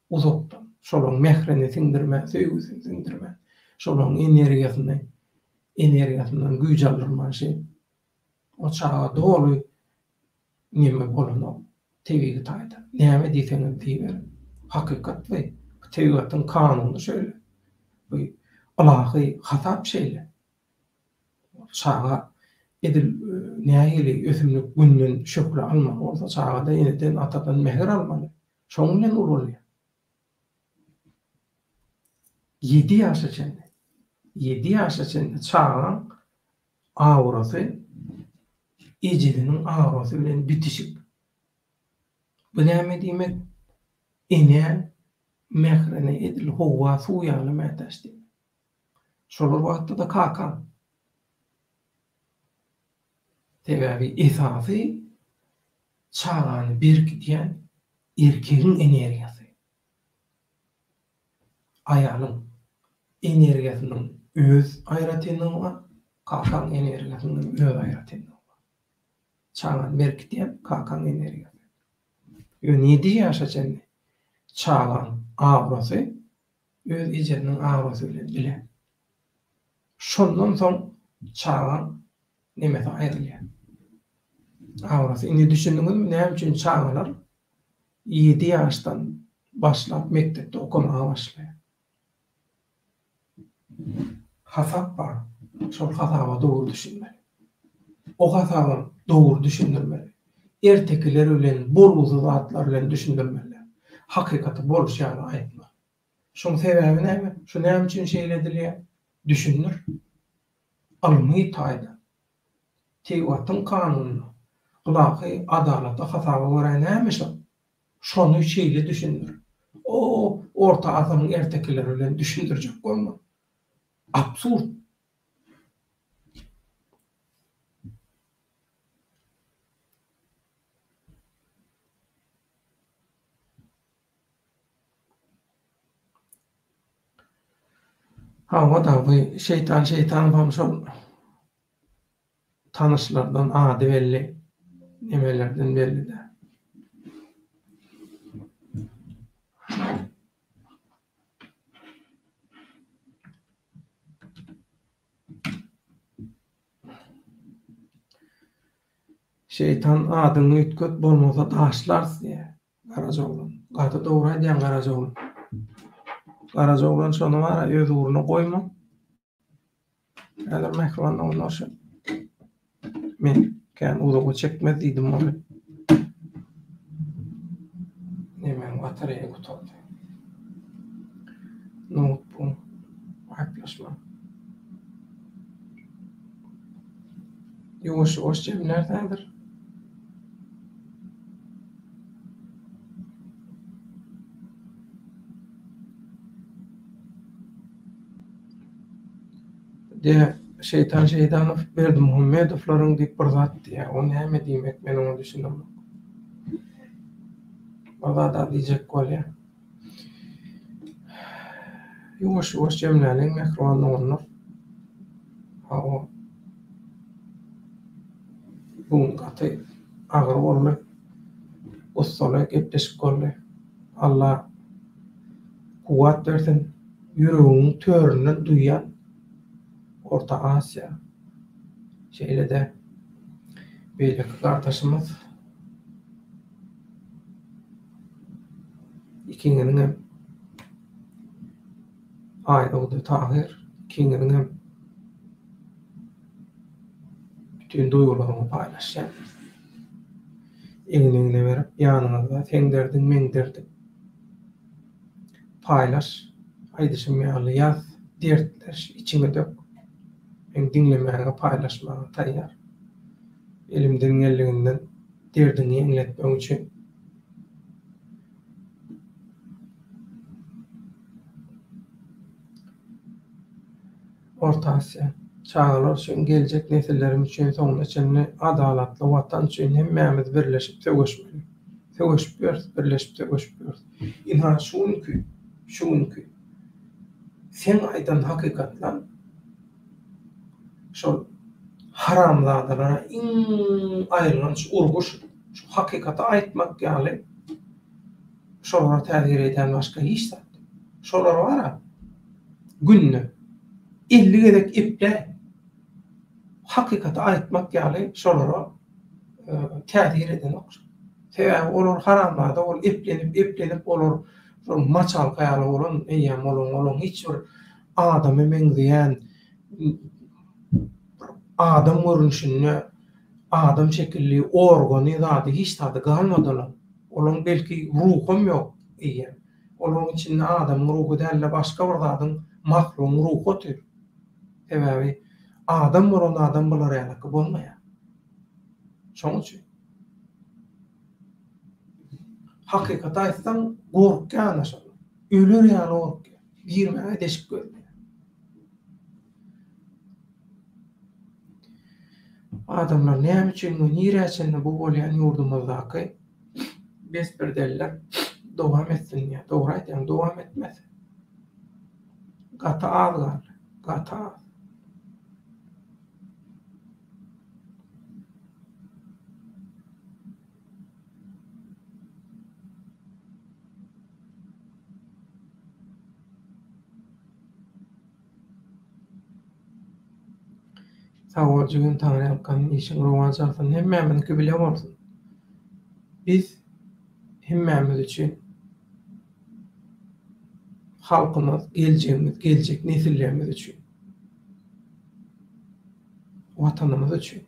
uzakdan şolaryň mährini siňdirmän söýgüsini siňdirmän şolaryň energiýasyny energiýasyndan güýç aldyrman şeýdip o çaga doly neme bolanok tebigy taýdan. Näme diýseňiz diýiberiň. Hakykat bu. Bu tebigatyň kanuny şeýle. Bu ylahy hasap şeýle. Çaga edil nähili ösümlik günden şöhle almaly bolsa, çaga-da eneden, atadan mähir almaly. Şonuň bilen ulalýar. Ýedi ýaşa çenli, ýedi ýaşa çenli çagaň aurasy ejesiniň aurasy bilen bitişik. Bu näme diýmek? Ene mährine edil howa suw ýaly mätäç diýmek. Şol bir wagtda-da kakaň. Sebäbi esasy çagany berkidýän erkegiň energiýasy. Aýalyň energiýasynyň öz aýratynlygy bar, kakaň energiýasynyň hem öz aýratynlygy bar. Çagany berkidýän kakaň energiýasy. Ýöne ýedi ýaşa çenli çagaň aurasy öz ejesiniň aurasy bilen bile. Şondan soň çagaň nemesi aýrylýar. Aurasy. Indi düşündiňizmi näme üçin çagalar ýedi ýaşdan başlap mekdepde okamaga başlaýar. Hasap bar. Şol hasaba dogry düşünmeli. O hasabam dogry düşündirmeli. Ertekiler bilen, bolgusyz zatlar bilen düşündirmeli. Hakykaty bolşy ýaly aýtmaly. Şoň sebäbi näme? Şu näme üçin şeýle edilýär? Düşündir. Ylmy taýdan. Tebigatyň kanunyna, ylahy adalata hasaba görä näme şol? Şony şeýle düşündir. O orta asyryň ertekileri bilen düşündirjek bolma. Absurd. Hawa-da, bu Şeýtan Şeýtanowam şol Tanyşlardan ady belli, nemelerden belli-dä. Şeýtan adyňy üýtget bolmasa daşlarys diýýär Garajaoglan. Gaty dogry aýdýaň Garajaoglan. Garajaoglan şony bara öz ugruna goýma. Häzir mähriban doganlar şu men kän uzaga çekmez diýdim ony. Nemäň batareýa gutardy. Noutbugyň aýyplaşma. Ýuwaş-ýuwaş jemläris häzir. Diýä, Şeýtan Şeýdanow Berdimuhamedowlaryň diýip bir zat diýýär. O näme diýmek men oňa düşünemok. Bir zat-a diýjek bolýar. Ýuwaş-ýuwaş jemläliň mähriban doganlar. Hawa. Bu gün gaty agyr boldy. Gussaly gepleşik boldy. Alla kuwwat bersin. Ýüregiňiň töründen duýýan Orta Aziýa, şeýle-de beýleki gardaşymyz ikiňiziňem Aýdogdy Tahyr ikiňiziňem bütin duýgularyňy paýlaşýan. Egin-egne berip ýanyňyzda seň derdiň meň derdim. Paýlaş, aýdyşym ýaly ýaz, dertleş, içiňi dök. Men diňlemäge, paýlaşmaga taýýar. Elimden geldiginden derdiňi ýeňletmek üçin. Orta Aziýa. Çagalar üçin, geljek nesillerim üçin soňuna çenli adalatly Watan üçin hemmämiz birleşip söweşmeli. Söweşip ýörüs, birleşip söweşip ýörüs. Ynha şu günki, şu günki seň aýdan hakykatlaň şol haramzadalara iň aýylganç urgy şu. Şu hakykaty aýtmak ýaly şolara täsir edýän başga hiç zat ýok. Şolar bar-a günde 50 gezek epläý. Hakykaty aýtmak ýaly şolara täsir edenok. Sebäbi olar haramzada bolup eplenip eplenip olar şol maçalka ýaly bolan eýýäm olaň olaň hiç bir adama meňzeýän bir adam görnüşinde adam şekilli organy zady hiç zady galmady olaň. Olaň belki ruham ýok eýýäm. Olaň içinde adamyň ruhy dälde başga bir zadyň mahlugyň ruhy otyr. Sebäbi adam bolan adam bular ýalyky bolmaýar. Şoň üçin. Hakykaty aýtsaň gorkýan ana şol. Öler ýaly gorkýar. Girmäge deşik gözleýär. Adamlar näme üçin we nirä çenli bu bolýan ýurdumyzdaky bespredeller dowam etsin diýýär. Dogry aýdýaň, dowam etmez. Gaty az galdy. Gaty az. Sag bol jigim Taňryýalkasyn işiň rowaç alsyn hemmämiziňki bile bolsun. Biz hemmämiz üçin halkymyz geljegimiz geljek nesillerimiz üçin watanymyz üçin.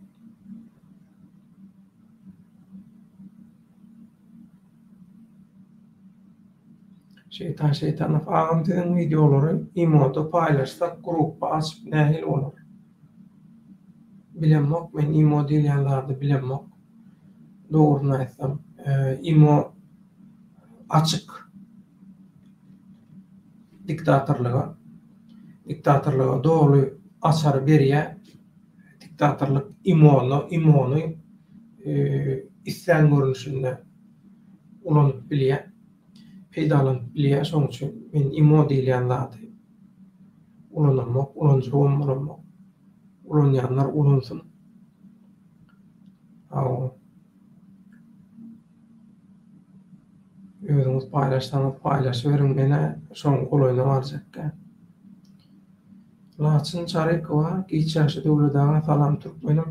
Şeýtan Şeýtanow agam siziň wideolary imoda paýlaşsak gruppa açyp nähili bolar? Bilemok men imo diýilýän zady bilemok. Dogrusyny aýtsam imo açyk diktatorlyga diktatorlyga doly açary berýär. Diktatorlyk imony imony islän görnüşinde ulanyp bilýär, peýdalanyp bilýär. Şonuň üçin men imo diýilýän zady ulanamok, ulanjagam bolamok. Ulanýanlar ulansyn. Hawa. Özüňiz paýlaşsaňyz paýlaşyberiň, men-ä şoň golaýyna barjakkä. Laçyn Çarykowa Giç ýagşy Döwlet aga salam türkmenim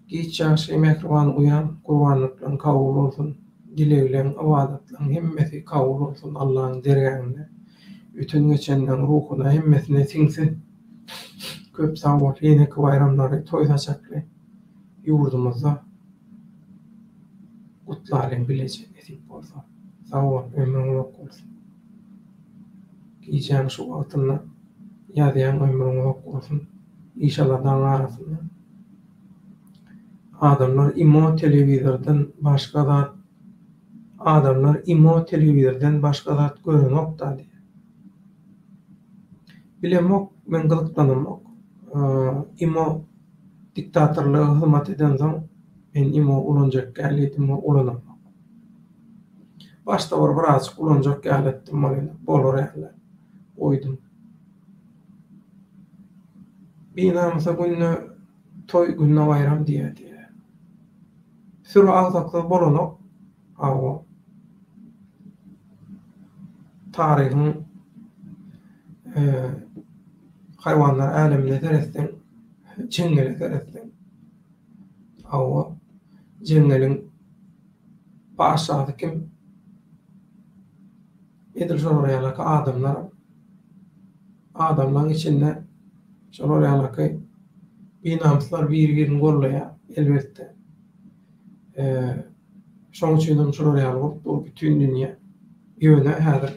Giç ýagşy mähriban uýam gurbanlyklaň kabul bolsun dilegleň ybadatlaň hemmesi kabul bolsun Allaň dergähinde öten geçenleň ruhuna hemmesine siňsin köp sag bol ýeneki baýramlary toý saçakly ýurdumyzda gutlalyň bileje nesip bolsa sag bol ömrüň uzak bolsun. Gijäň şu wagtynda ýazýaň ömrüň uzak bolsun iş aladaň arasynda. Adamlar imo telewizordan başga zat adamlar imo telewizordan başga zat görenokda diýýär. Bilemok men gyzyklanamok. Imo diktatorlyga hyzmat edensoň men imo ulanjak däl diýdim we ulanamok. Başda bir birazjyk ulanjak ýaly etdim welin, bolar ýaly goýdum. Binamysa günde toý, günde baýram diýýär diýýär. Süri agsaksyz bolanok. Hawa. Taryhyň haýwanlar älemine seretseň, jeňňele seretseň, hawa, jeňňeliň Paşasy kim? Edil şolar ýalaky adamlaram. Adamlaň içinde şolar ýalaky binamyslar biri-birini gollaýar, elbetde. Şoň üçinem şolar ýaly bolup dur bütin dünýä. Ýöne häzir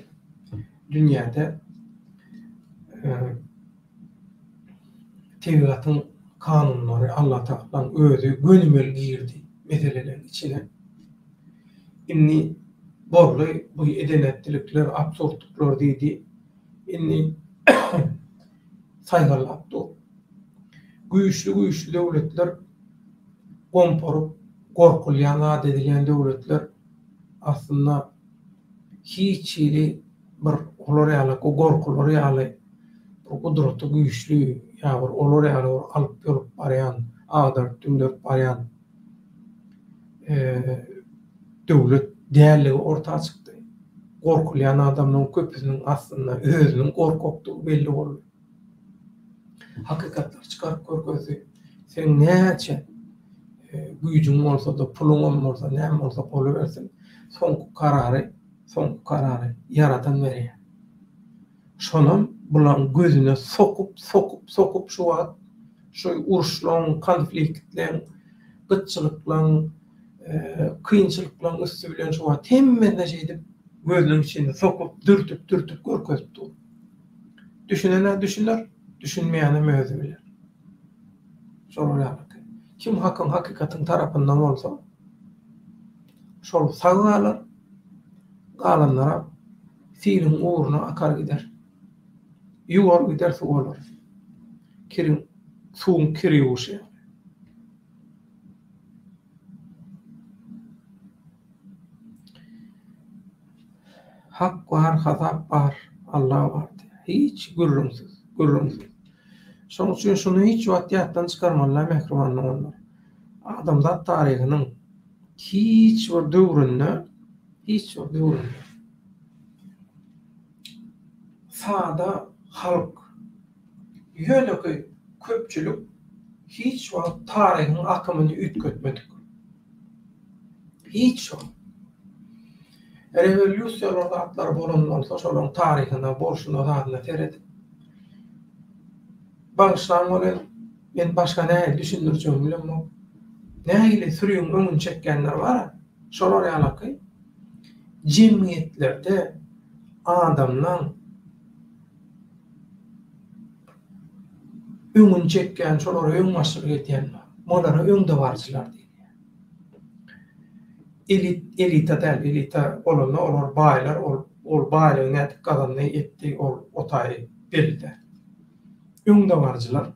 dünýäde Tebigatyň kanunlary Allatagalaň özi gönümel girdi meseleleriň içine. Indi boldy bu eden-etdilikler, absurdlyklar diýdi. Indi saýgallap dur. Güýçli-güýçli döwletler gomparyp gorkulýan zat edilýän döwletler aslynda hiç hili bir olar ýaly gorkular ýaly bir gudraty güýçli ýa bir olar ýaly bir alyp ýolup barýan, agdaryp düňderip barýan döwlet dälligi orta çykdy. Gorkulýan adamlaryň köpüsiniň aslynda özüniň gorkakdygy belli boldy. Hakykatlary çykaryp görkezdi. Seň näçe güýjüň bolsa-da, puluňam bolsa, näme bolsa bolubersin, soňky karary Soňky karary Ýaradan berýär. Şonam bulaň gözüne sokup, sokup, sokup şu wagt şu uruşlaň, konfliktleň, gytçylyklaň, kynçylyklaň üsti bilen şu wagt hemmesine şeýdip gözüniň içine sokup, dürtüp, dürtüp görkezip dur. Düşünen-ä düşüner, düşünmeýänem özi biler. Şolar ýalyky. Kim hakyň, hakykatyň tarapynda bolsa, şol sag galar. Galanlaram siliň ugruna akar gider. Ýuwar gider suw olary. Kiriň, suwuň kir ýuwuşy ýaly. Hak bar, hasap bar, Alla bar diýýär. Hiç gürrüňsiz, gürrüňsiz. Şonuň üçin şuny hiç wagt ýatdan çykarmaly däl mähriban doganlar. Adamzat taryhynyň hiç bir döwründe, hiç bir döwründe sada halk, ýönekeý köpçülik hiç wagt taryhyň akymyny üýtgetmedik. Hiç wagt. Rewolýusiýalar zatlar bolan bolsa şolaryň taryhyna, bolşuna, zadyna seredip. Bagyşlaň welin, men başga nähili düşündirjegimi bilemok. Nähili sürüň öňüni çekýänler bar-a, şolar ýalaky jemgyýetlerde adamlaň öňüni çekýän, şolara öňbaşçylyk edýän bar. Olara öňdebaryjylar diýilýär. Elit, elita däl, elita bolanda olar baýlar, ol ol baýlygy nädip gazandy, etdi, ol o taýy belli däl. Öňdebaryjylar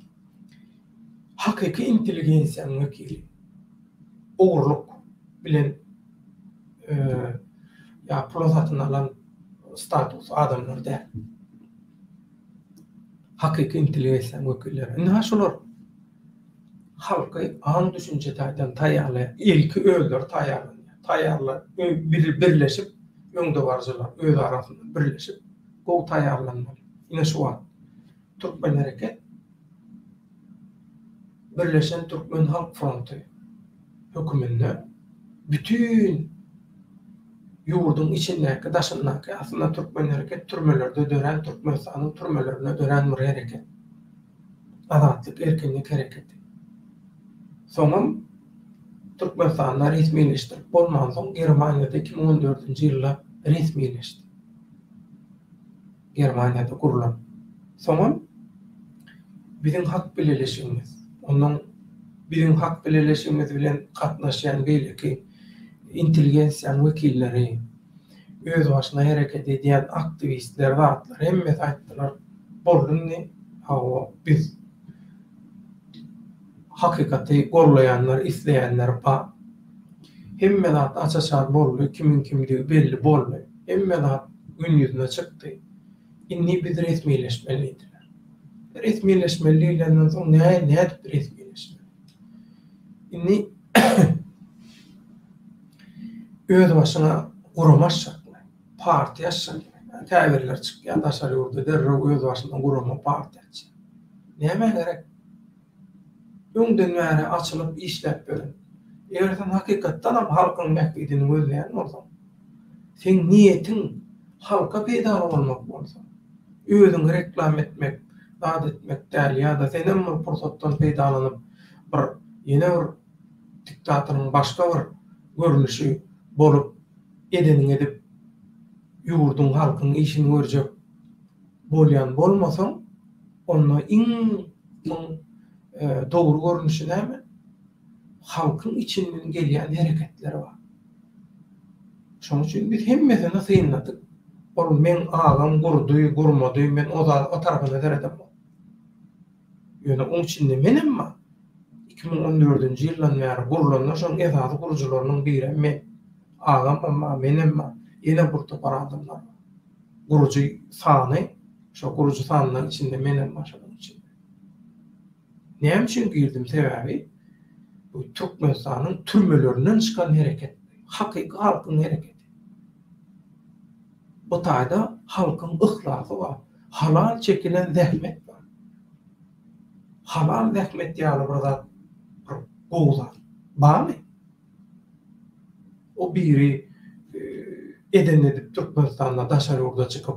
hakyky intelligensiýanyň wekili. Ogurlyk bilen ýa pula satyn alan status adamlar däl. Hakyky intelligensiýanyň wekilleri. Ynha şular halky aň-düşünje taýdan taýýarlaýar. Ilki özleri taýýarlanýar. Taýýarlar, birleşip, öňdebaryjylar öz arasynda birleşip, gowy taýýarlanmaly. Ine şu wagt Türkmen hereket Birleşen Türkmen Halk Fronty höküminde bütin ýurduň içindäki, daşyndaky, aslynda Türkmen hereket türmelerde dörän, Türkmenistanyň türmelerinde dörän bir hereket. Azatlyk, erkinlik hereketi. Soňam Türkmenistanda resmileşdirip bolmansoň Germaniýada 2014-nji ýylda resmileşdi. Germaniýada gurlan. Soňam biziň hak bileleşigimiz, ondan biziň hak bileleşigimiz bilen gatnaşýan beýleki intelligensiýanyň wekilleri, özbaşyna hereket edýän aktiwistler, zatlar hemmesi aýtdylar, boldy indi, hawa, biz hakykaty gollaýanlar, isleýänler bar. Hemme zat aç-açan boldy, kimiň kimdigi belli boldy. Hemme zat gün ýüzüne çykdy. Indi biz resmileşmeli diýdiler. Resmileşmeli diýlenden soň nädip resmileşmeli? Indi özbaşyňa gurama açjakmy? Partiýa açjakmy? Käbirler çykýar daşary ýurda derrew özbaşyna gurama partiýa açýar. Nämä gerek? Öňden bäri açylyp işläp ýören. Eger sen hakykatdanam halkyň bähbidini gözleýän bolsaň, seň niýetiň halka peýdaly bolmak bolsa, özüňi reklama etmek, zat etmek däl ýa-da senem bir pursatdan peýdalanyp bir ýene bir diktatoryň başga bir görnüşi bolup edeniňi edip ýurduň halkyň işini görjek bolýan bolmasaň, onda iň muň dogry görnüşi näme? Halkyň içinden gelýän hereketler bar. Şonuň üçin biz hemmesini synladyk. Ol meň agam gurdy, gurmady, men o zat o tarapyna seredemok. Ýöne oň içinde menem bar. 2014-nji ýyldan bäri gurlanda şoň esasy gurujylarynyň birem men. Agamam bar, menem bar, ýene bir topar adamlar bar. Gurujy sany, şo gurujy sanynyň içinde menem bar şonuň içinde. Näme üçin girdim sebäbi bu Türkmenistanyň türmelerinden çykan hereket, hakyky halkyň hereketi. Bu taýda halkyň yhlasy bar, halal çekilen zähmet bar. Halal zähmet ýaly bir zat bir gowy zat barmy? O biri eden edip Türkmenistanda daşary ýurda çykyp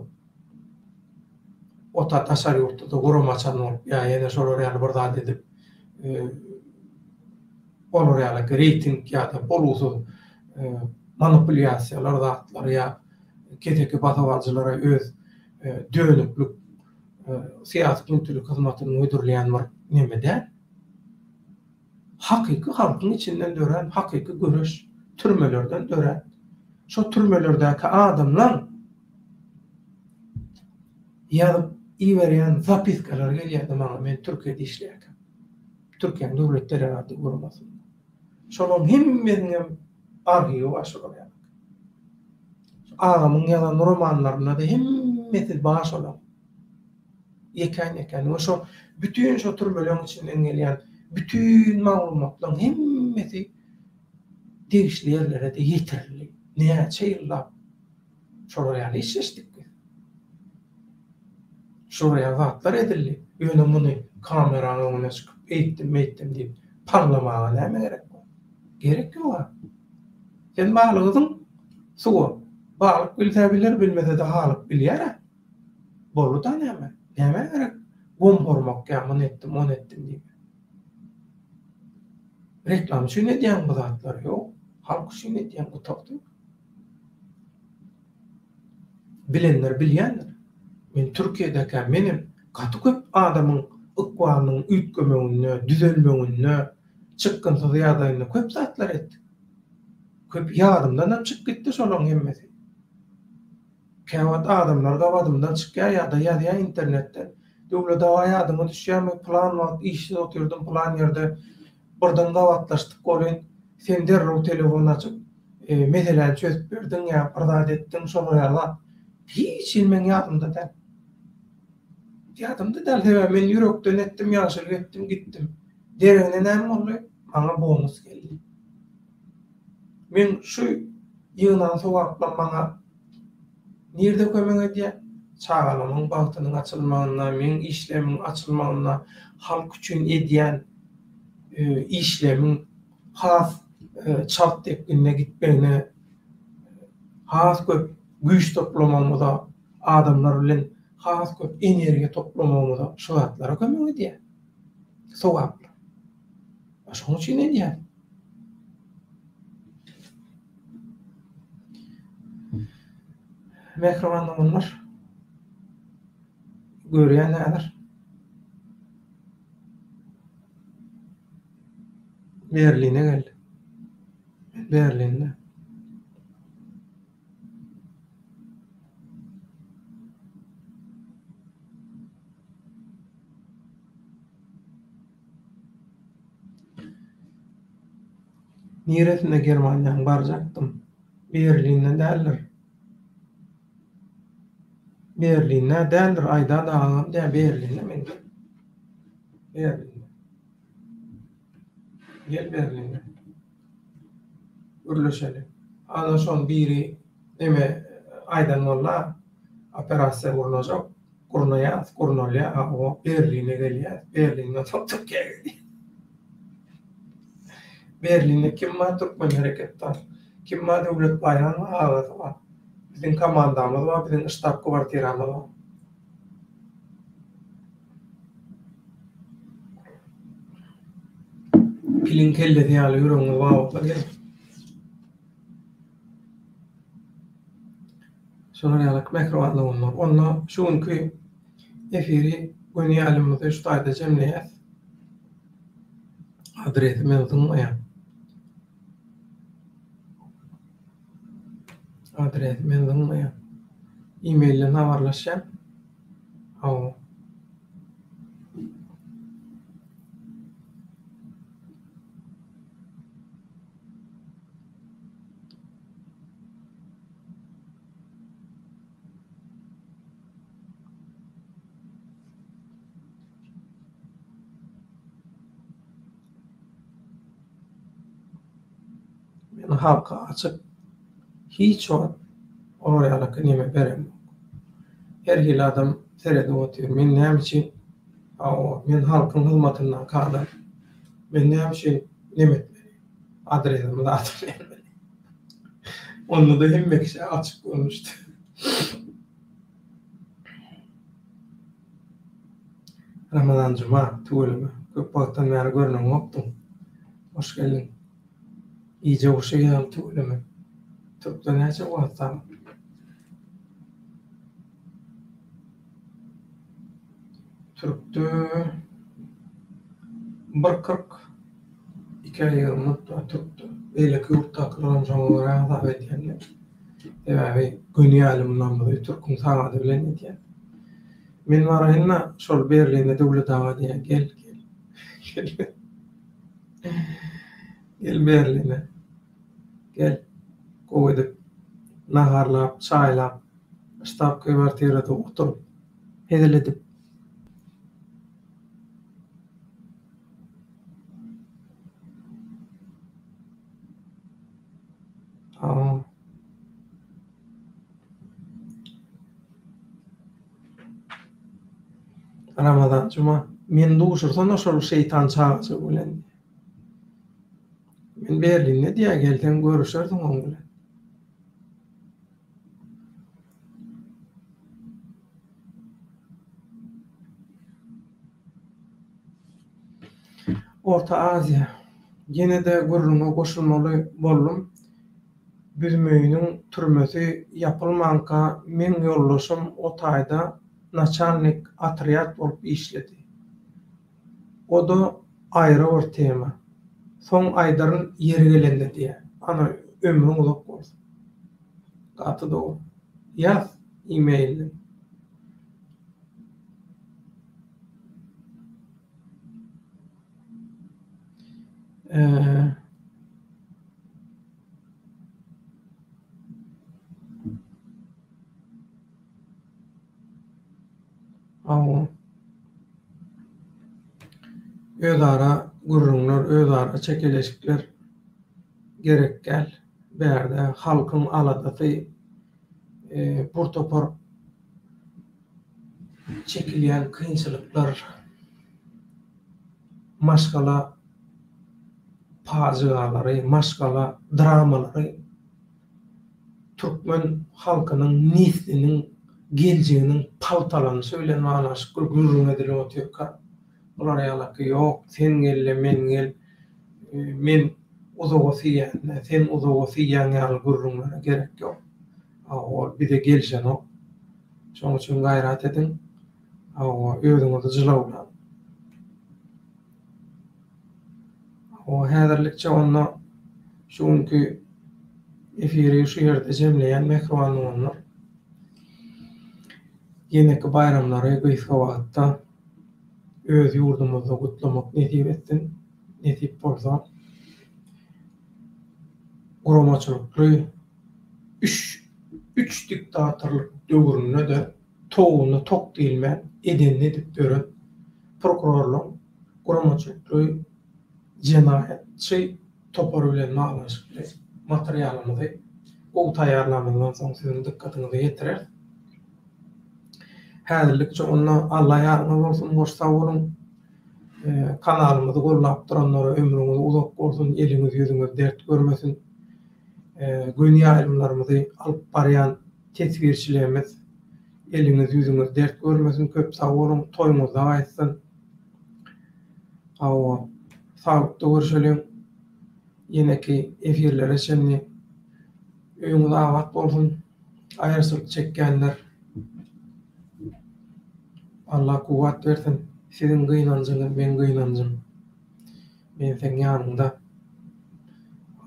ota daşary ýurtda-da gurama açan bolup ýa ýene şolar ýaly bir zat edip olar ýaly reýting ýa-da bolgusyz manipulýasiýalar zatlar ýa keseki basybalyjylara öz dönüklik syýasy güntilik hyzmatyny hödürleýän bir neme däl. Hakyky halkyň içinden dörän hakyky göreş, türmelerden dörän. Şo türmelerdäki adamlaň ýazyp iberýän zapiskalary gelýärdi maňa men Türkiýede işleýärkäm. Türkiýäniň döwlet teleradio guramasynda. Şolaryň hemmesiniňem arhiwi bar şolar ýaly. Agamyň ýazan romanlarynda-da hemmesi bar şolaň. Ýekän-ýekän we şo bütin şo türmeleň içinden gelýän bütin maglumatlaryň hemmesi degişli ýerlere-de ýetirildi. Näçe ýyllap şolar ýaly işleşdik biz. Şolar ýaly zatlar edildi. Ýöne muny kameranyň öňüne çykyp eýtdim-beýtdim diýip paňlamaga näme gerek bar? Gerek ýog-a. Sen balygy zyň suwa. Balyk bilse biler, bilmese-de Halyk bilýär-ä. Boldy-da näme? Nämä gerek gomhormak ýa muny etdim, ony etdim diýmek? Reklama üçin edýäň bu zatlary? Ýok, halk üçin edýäň, gutardy. Bilenler bilýändir. Men Türkiýedekäm menem gaty köp adamyň ykbalynyň üýtgemeginde, düzelmeginde, çykgynsyz ýagdaýynda köp zatlar etdik. Köp ýadymdanam çykyp gitdi şolaryň hemmesi. Käwagt adamlar gabadymdan çykýar ýa-da ýazýar internetden, Döwlet aga ýadyňa düşýärmi, pylan wagt işsiz otyrdym pylan ýerde, birden gabatlaşdyk welin, sen derrew telefon açyp, meseläni çözüp berdiň ýa bir zat etdiň, şolar ýaly zat. Hiç hili meň ýadymda däl. Ýadymda däl, sebäbi men ýürekden etdim, ýagşylyk etdim, gitdim. Deregine näme boldy? Maňa bonus geldi. Men şu ýygnan sogaplam maňa nirde kömek edýär? Çagalarymyň bagtynyň açylmagynda, meň işlerimiň açylmagynda, halk üçin edýän işlerimiň has çalt depginde gitmegine, has köp güýç toplamagymyza, adamlar bilen has köp energiýa toplamagymyza şu zatlara kömek edýär. Sogaplar. Şonuň üçin edýän. Mähriban doganlar, görýän häzir. Berline gel. Berlinde. Niresinde Germaniýanyň barjakdym. Berlinde däldir. Berlinde däldir aýdada agam dä Berlinde men. Berlinde. Gel Berlinde. Gürleşeli. Ana şoň biri neme aýdan bolda operasiýa gurnajak. Gurnaýas, gurnalýar, hawa, Berline gelýäs, Berlinden soň Türkiýä gidýäs. Berlinde kim bar? Türkmen hereket bar. Kim bar? Döwlet Baýram bar, agasy bar. Biziň komandamyz bar, biziň ştab kwartiramyz bar. Piliň kellesi ýaly ýüregiňiz bar bolsa geliň. Şolar ýaly mähriban doganlar. Onda şu günki efiri göni ýaýlymymyzy şu taýda jemleýäs. Adresi men zyňmaýan. Adresi men zyňmaýan. E-mailden habarlaşýan. Hawa. Men halka açyk hiç wagt olar ýalyky neme beremok. Her hili adam seredip otyr. Men näme üçin hawa men halkyň hyzmatyndaky adam. Men näme üçin neme etmeli? Adresimi zat bermeli. Onda-da hemme kişä açyk görnüşde. Ramazan Juma, tüweleme. Köp wagtdan bäri görneňokdyň. Hoş geldiň. Gije guşy ýaly tüweleme. Türkde näçe wagt sagat? Türkde bir 40 ikä 20 minut bar türkde. Beýleki ýurtdakylaram şoňa görä hasap edýänler. Sebäbi göni ýaýlymlarymyzy türküň sagady bilen edýän. Men baraýyn-da, şol Berlinde Döwlet aga diýýän, gel, gel. Gel. Gel Berline. Gel. Gowy edip naharlap, çaýlap, ştab kwartirada oturyp, hezil edip. Hawa. Ramazan Juma, meni duşursana şol şeýtan çagajyk bilen. Men Berlinde diýýär, gelseň görüşersiň oň bilen. Orta Aziýa. Ýene-de gürrüňe goşulmaly boldum. Büzmeýiniň türmesi ýapylmanka meň ýoldaşym o taýda naçalnik otrýad bolup işledi. O-da aýry bir tema. Soň aýdaryn ýeri gelende diýýär. Ana, ömrüň uzak bolsun. Gaty dogry. Ýaz e-mailden. Hawa. Özara gürrüňler, özara çekeleşikler gerek däl. Bärde halkyň aladasy bir topar çekilýän kynçylyklar, maşgala pajygalary, maşgala dramalary türkmen halkynyň nesliniň geljeginiň paltalanyşy bilen baglanyşykly gürrüň edilip otyrka, bular ýalaky ýok, sen gel-de, men gel, men uzaga süýýän-de, sen uzaga süýýäň ýaly gürrüňlere gerek ýok. Ol bize gelişenok. Şonuň üçin gaýrat ediň. Hawa, özüňizi jylawlaň. Hawa, häzirlikçe onda şu günki efiri şu ýerde jemleýän mähriban doganlar. Ýeneki baýramlary gysga wagtda öz ýurdumyzda gutlamak nesip etsin. Nesip bolsa guramaçylykly üç üç diktatorlyk döwründe-de towugyna tok diýilmän edenini edip ýören prokurorlaryň guramaçylykly jenaýatçy topary bilen baglanyşykly materialymyzy gowy taýýarlanymyzdan soň siziň dykgatyňyza ýetireris. Häzirlikçe onda Alla ýaryňyz bolsun, hoş sag boluň. Kanalymyzy gollap duranlara ömrüňiz uzak bolsun, eliňiz ýüzüňiz dert görmesin. Göni ýaýlymlarymyzy alyp barýan teswirçilerimiz eliňiz ýüzüňiz dert görmesin köp sag boluň toýuňyzda gaýtsyn. Hawa saglykda görüşeliň ýeneki efirlere çenli öýüňiz abat bolsun aýyrçylyk çekýänler Allah kuwwat bersin siziň gynanjyňyz meň gynanjym. Men seň ýanyňda.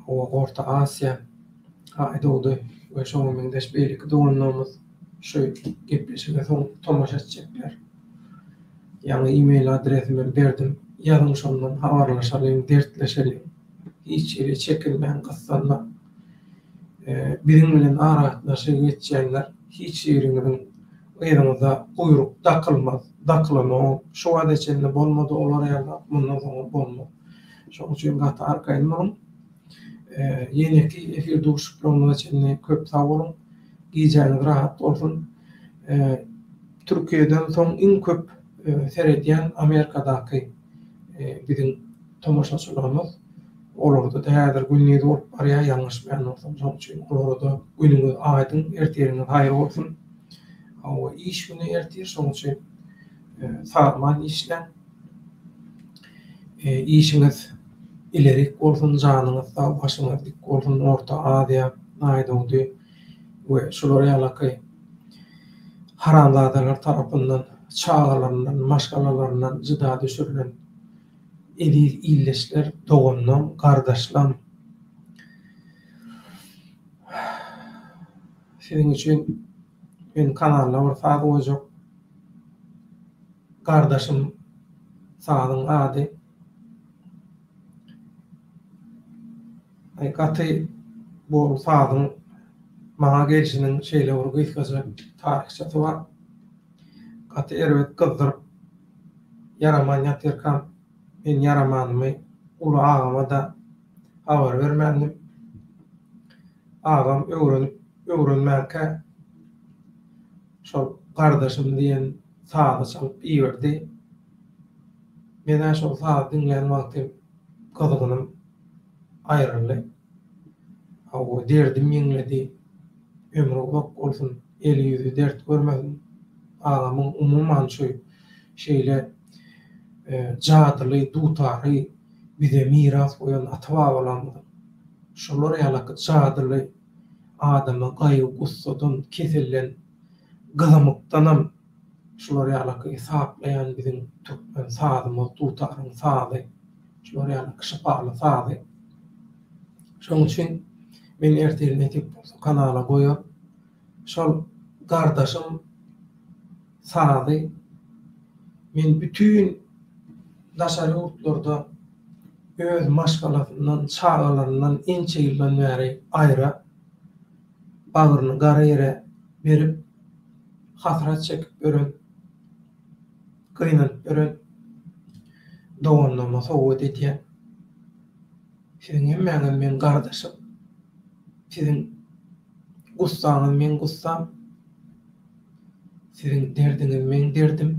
Hawa, Orta Aziýa, Aýdogdy we şoňa meňzeş beýleki doganlarymyz şu gepleşige soň tomaşa etjekler. Ýaňy e-mail adresimem berdim. Ýazyň şondan habarlaşalyň, dertleşeliň. Hiç hili çekinmäň, gyssanmaň. Biziň bilen aragatnaşyga geçýänler hiç biriňiziň yzyňyza guýruk dakylmaz, dakylanogam. Şu wagta çenli bolmady olar ýaly zat, mundan soňam bolmaz. Şonuň üçin gaty arkaýyn boluň. Ýeneki efir duşuşyklarymyza çenli köp sag boluň. Gijäňiz rahat bolsun. Türkiýeden soň iň köp seredýän Amerikadaky biziň tomaşaçylarymyz. Olarda-da häzir gündiz bolup barýar, ýalňyşmaýan bolsam. Şonuň üçin olara-da günüňiz aýdyň, ertiriňiz haýyr bolsun. Hawa, iş güni ertir, şonuň üçin sagman işläň. Işiňiz ilerik bolsun, janyňyz sag, başyňyz dik bolsun, Orta Aziýa, Aýdogdy we şular ýalaky haramzadalar tarapyndan çagalaryndan, maşgalalaryndan jyda düşürilen eziz ildeşler, doganlam, gardaşlam. Siziň üçin men kanalda bir saz goýjak. Gardaşym sazyň ady. Aý gaty bu sazyň maňa gelşiniň şeýle bir gysgaça taryhçasy bar. Gaty erbet gyzdyryp ýaraman ýatyrkam men ýaramanymy uly agama-da habar bermändim. Agam öwrenip öwrenmänkä şol Gardaşym diýen sazy çalyp iberdi. Men-ä şol sazy diňlän wagtym gyzgynym aýryldy. Hawa, derdim ýeňledi. Ömri uzak bolsun, eli-ýüzi dert görmesin. Agamyň umuman şu şeýle jadyly dutary bize miras goýan ata-babalarymyzyň şolar ýalaky jadyly adamy gaýgy-gussadan, keselden, gyzamykdanam şular ýalaky saplaýan biziň türkmen sazymyz, dutaryň sazy, şular ýalaky şypaly sazy. Şonuň üçin men ertir nesip bolsa kanala goýar. Şol gardaşym sazy men bütin daşary ýurtlarda öz maşgalasyndan, çagalaryndan ençe ýyldan bäri aýra, bagryny gara ýere berip, hasrat çekip ýören, gynanyp ýören doganlaryma sowgat edýän. Siziň hemmäňiz meň gardaşym. Siziň gussaňyz meň gussam. Siziň derdiňiz meň derdim.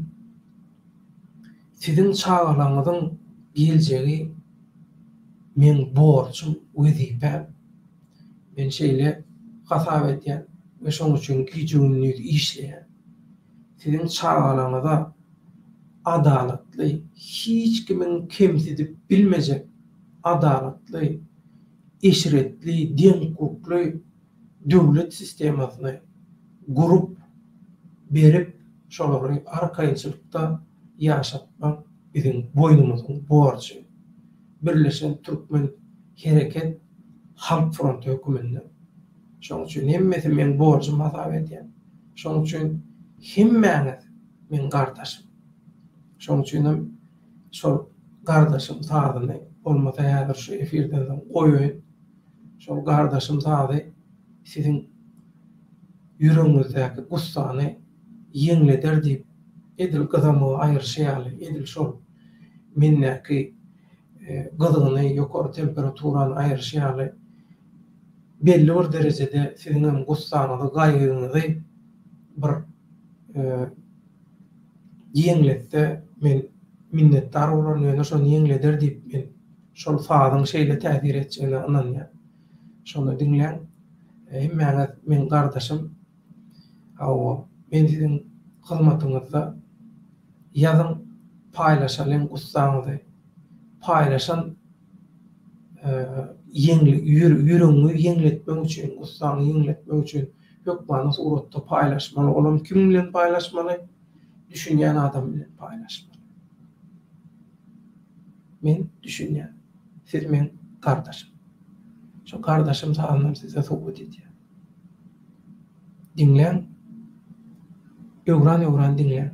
Siziň çagalaryňyzyň geljegi meň borjum, wezipäm. Men şeýle hasap edýän we şoň üçin gije-gündiz işleýän. Siziň çagalaryňyza adalatly, hiç kimiň kemsidip bilmejek adalatly, eşretli, deňhukukly döwlet sistemasyny gurup berip, şolary arkaýynçylykda ýaşatmak biziň boýnumyzyň borjy. Birleşen Türkmen Hereket Halk Fronty höküminde. Şonuň üçin hemmesi meň borjum hasap edýän. Şonuň üçin hemmäňiz meň gardaşym. Şonuň üçinem şol gardaşym sazyny bolmasa häzir şu efirden soň goýaýyn. Şol gardaşym sazy siziň ýüregiňizdäki gussany ýeňleder diýip, edil gyzamygy aýryşy ýaly, edil şol mendäki gyzgyny, ýokary temperaturany aýryşy ýaly, belli bir derejede siziňem gussaňyzy, gaýgyňyzy bir ýeňletse men minnetdar bolaryn, ýöne şony ýeňleder diýip men şol sazyň şeýle täsir etjegine ynanýan. Şony diňläň. Hemmäňiz meň gardaşym. Hawa, men siziň hyzmatyňyzda. Ýazyň, paýlaşalyň gussaňyzy. Paýlaşan ýeňli ýüregiňi ýeňletmek üçin, gussaňy ýeňletmek üçin hökmany suratda paýlaşmaly. Olam kim bilen paýlaşmaly? Düşünýän adam bilen paýlaşmaly. Men düşünýän. Siz meň gardaşym. Şo gardaşym sazynam size sowgat edýän. Diňläň. Öwran-öwran diňläň.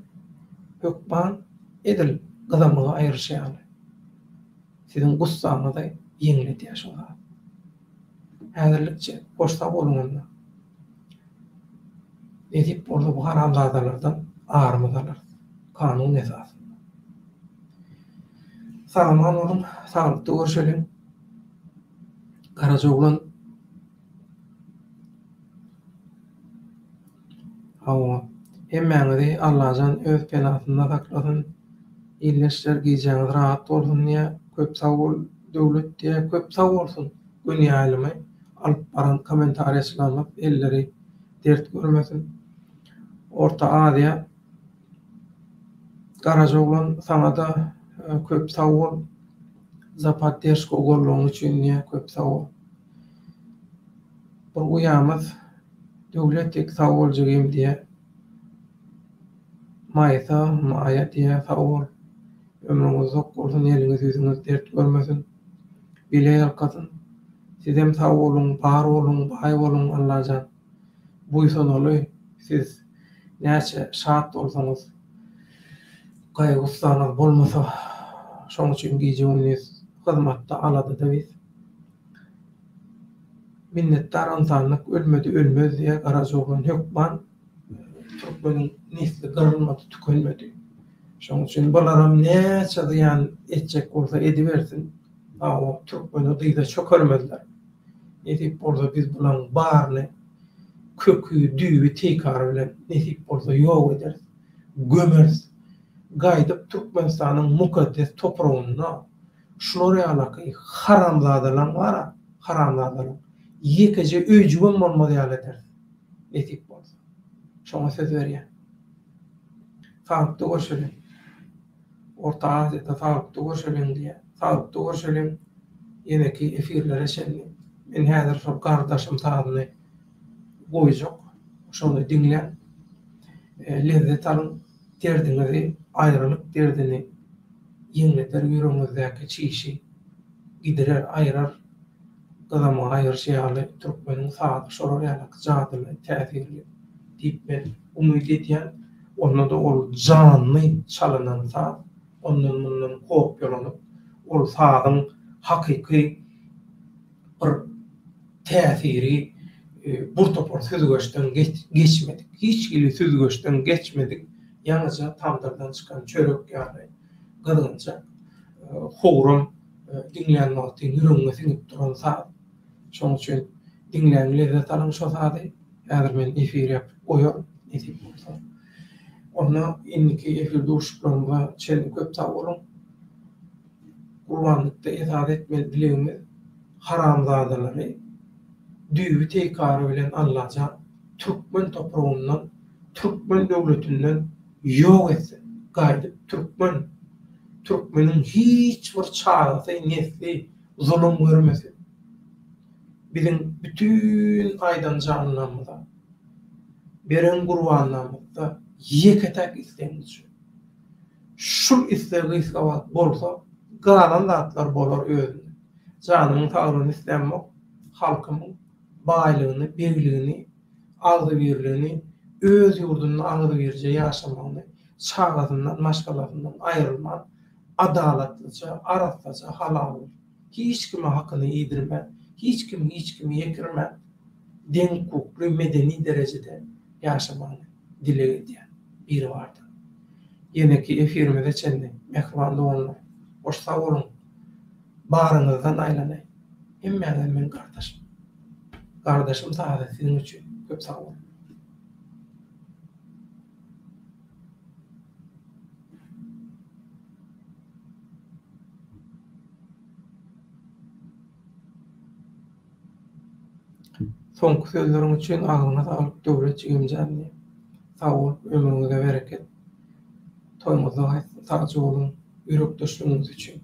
Hökman edil gyzamygy aýryşy ýaly. Siziň gussaňyzy ýeňledýär şo zat. Häzirlikçe hoş sag boluň onda. Nesip bolsa bu haramzadalardan arymyzy alarys. Kanun esasynda. Sag-aman boluň, saglykda görşeliň. Garajaoglan Hawa, hemmäňizi Allajan öz penasynda saklasyn. Ildeşler gijäňiz rahat bolsun diýýär. Köp sag bol Döwlet diýýär. Köp sag bolsun göni ýaýlymy alyp baran kommentariýaçylarymyz elleri dert görmesin. Orta Aziýa Garajaoglan saňada köp sag bol za podderžku goldawyň üçin diýýär. Köp sag bol. Bir uýamyz Döwletjik sag bol jigim diýýär. Maýsa, Maýa diýýär sag bol. Ömrüň uzak bolsun, eliňiz ýüzüňiz dert görmesin. Bile ýalkasyn. Sizem sag boluň, bar boluň, baý boluň Allajan. Buýsanaly siz näçe şat bolsaňyz gaýgy-gussaňyz bolmasa şoň üçin gije-gündiz hyzmatda aladada biz. Minnetdar ynsanlyk ölmedi ölmez diýýär Garajaoglan hökman türkmeniň nesli gyrylmady tükenmedi. Şoň üçin bularam näçe zyýan etjek bolsa edibersin hawa türkmeni dyza çökermezler. Nesip bolsa biz bulaň baryny köki, düýbi, teýkary bilen nesip bolsa ýok ederis. Gömeris. Gaýdyp Türkmenistanyň mukaddes topragynda şular ýalaky haramzadalaň bara, haramzadalaň ýekeje öýjügem bolmaz ýaly ederis. Nesip bolsa. Şoňa söz berýän. Saglykda görşeliň. Orta Aziýada saglykda görşeliň diýýär. Saglykda görşeliň ýeneki efirlere çenli. Men häzir şol gardaşym sazyny goýjak. Şony diňläň. Lezzet alyň. Derdiňizi, aýralyk derdini ýeňleder ýüregiňizdäki çişi gidirer, aýrar. Gyzamygy aýryşy ýaly türkmeniň sazy şolar ýaly jadyly, täsirli diýip men umyt edýän. Onda-da ol janly çalynan saz, ondan-mundan kopýalanyp, ol sazyň hakyky bir täsiri bir topar süzgeçden geçmedik, hiç hili süzgeçden geçmedik, ýaňyja tamdyrdan çykan çörek ýaly gyzgynjak, howram Diňlän wagtyň ýüregiňe siňip duran saz. Şoň üçin diňläň lezzet alyň şo sazy. Häzir men efir ýapyp goýaryn nesip bolsa. Onda indiki efir duşuşyklarymyza çenli köp sag boluň. Gurbanlykda esasy etmeli dilegimiz haramzadalary düýbi teýkary bilen Allajan türkmen topragyndan türkmen döwletinden ýok etsin. Gaýdyp türkmen Türkmeniň hiç bir çagasy, nesli zulum görmesin. Biziň bütin aýdan janlarymyza, beren gurbanlarymyzda ýeke-täk islegimiz şu. Şul isleg gysga wagt bolsa, galan zatlar bolar özünden. Janymyň saglygyny islämok, halkymyň baýlygyny, begligini, agzybirligini, öz ýurdunda agzybirje ýaşamagyny çagasyndan, maşgalasyndan aýrylman, adalatlyja, arassaja, halal, hiç kime hakyny iýdirmän, hiç kim hiç kimi ýekirmän, deň-hukukly, medeni derejede ýaşamagyny dileg edýän Biribardan. Ýeneki efirimize çenli, mähriban doganlar, hoş sag boluň! Baryňyzdan aýlanaý. Hemmäňiz meň gardaşym. Gardaşym sazy siziň üçin. Köp sag boluň! Soňky sözleriň üçin agzyňa saglyk Döwlet jigimjan diýip. Sag bol, ömrüňize bereket. Toýuňyzda gaýtsyn, sagja boluň ýürekdeşligiňiz üçin.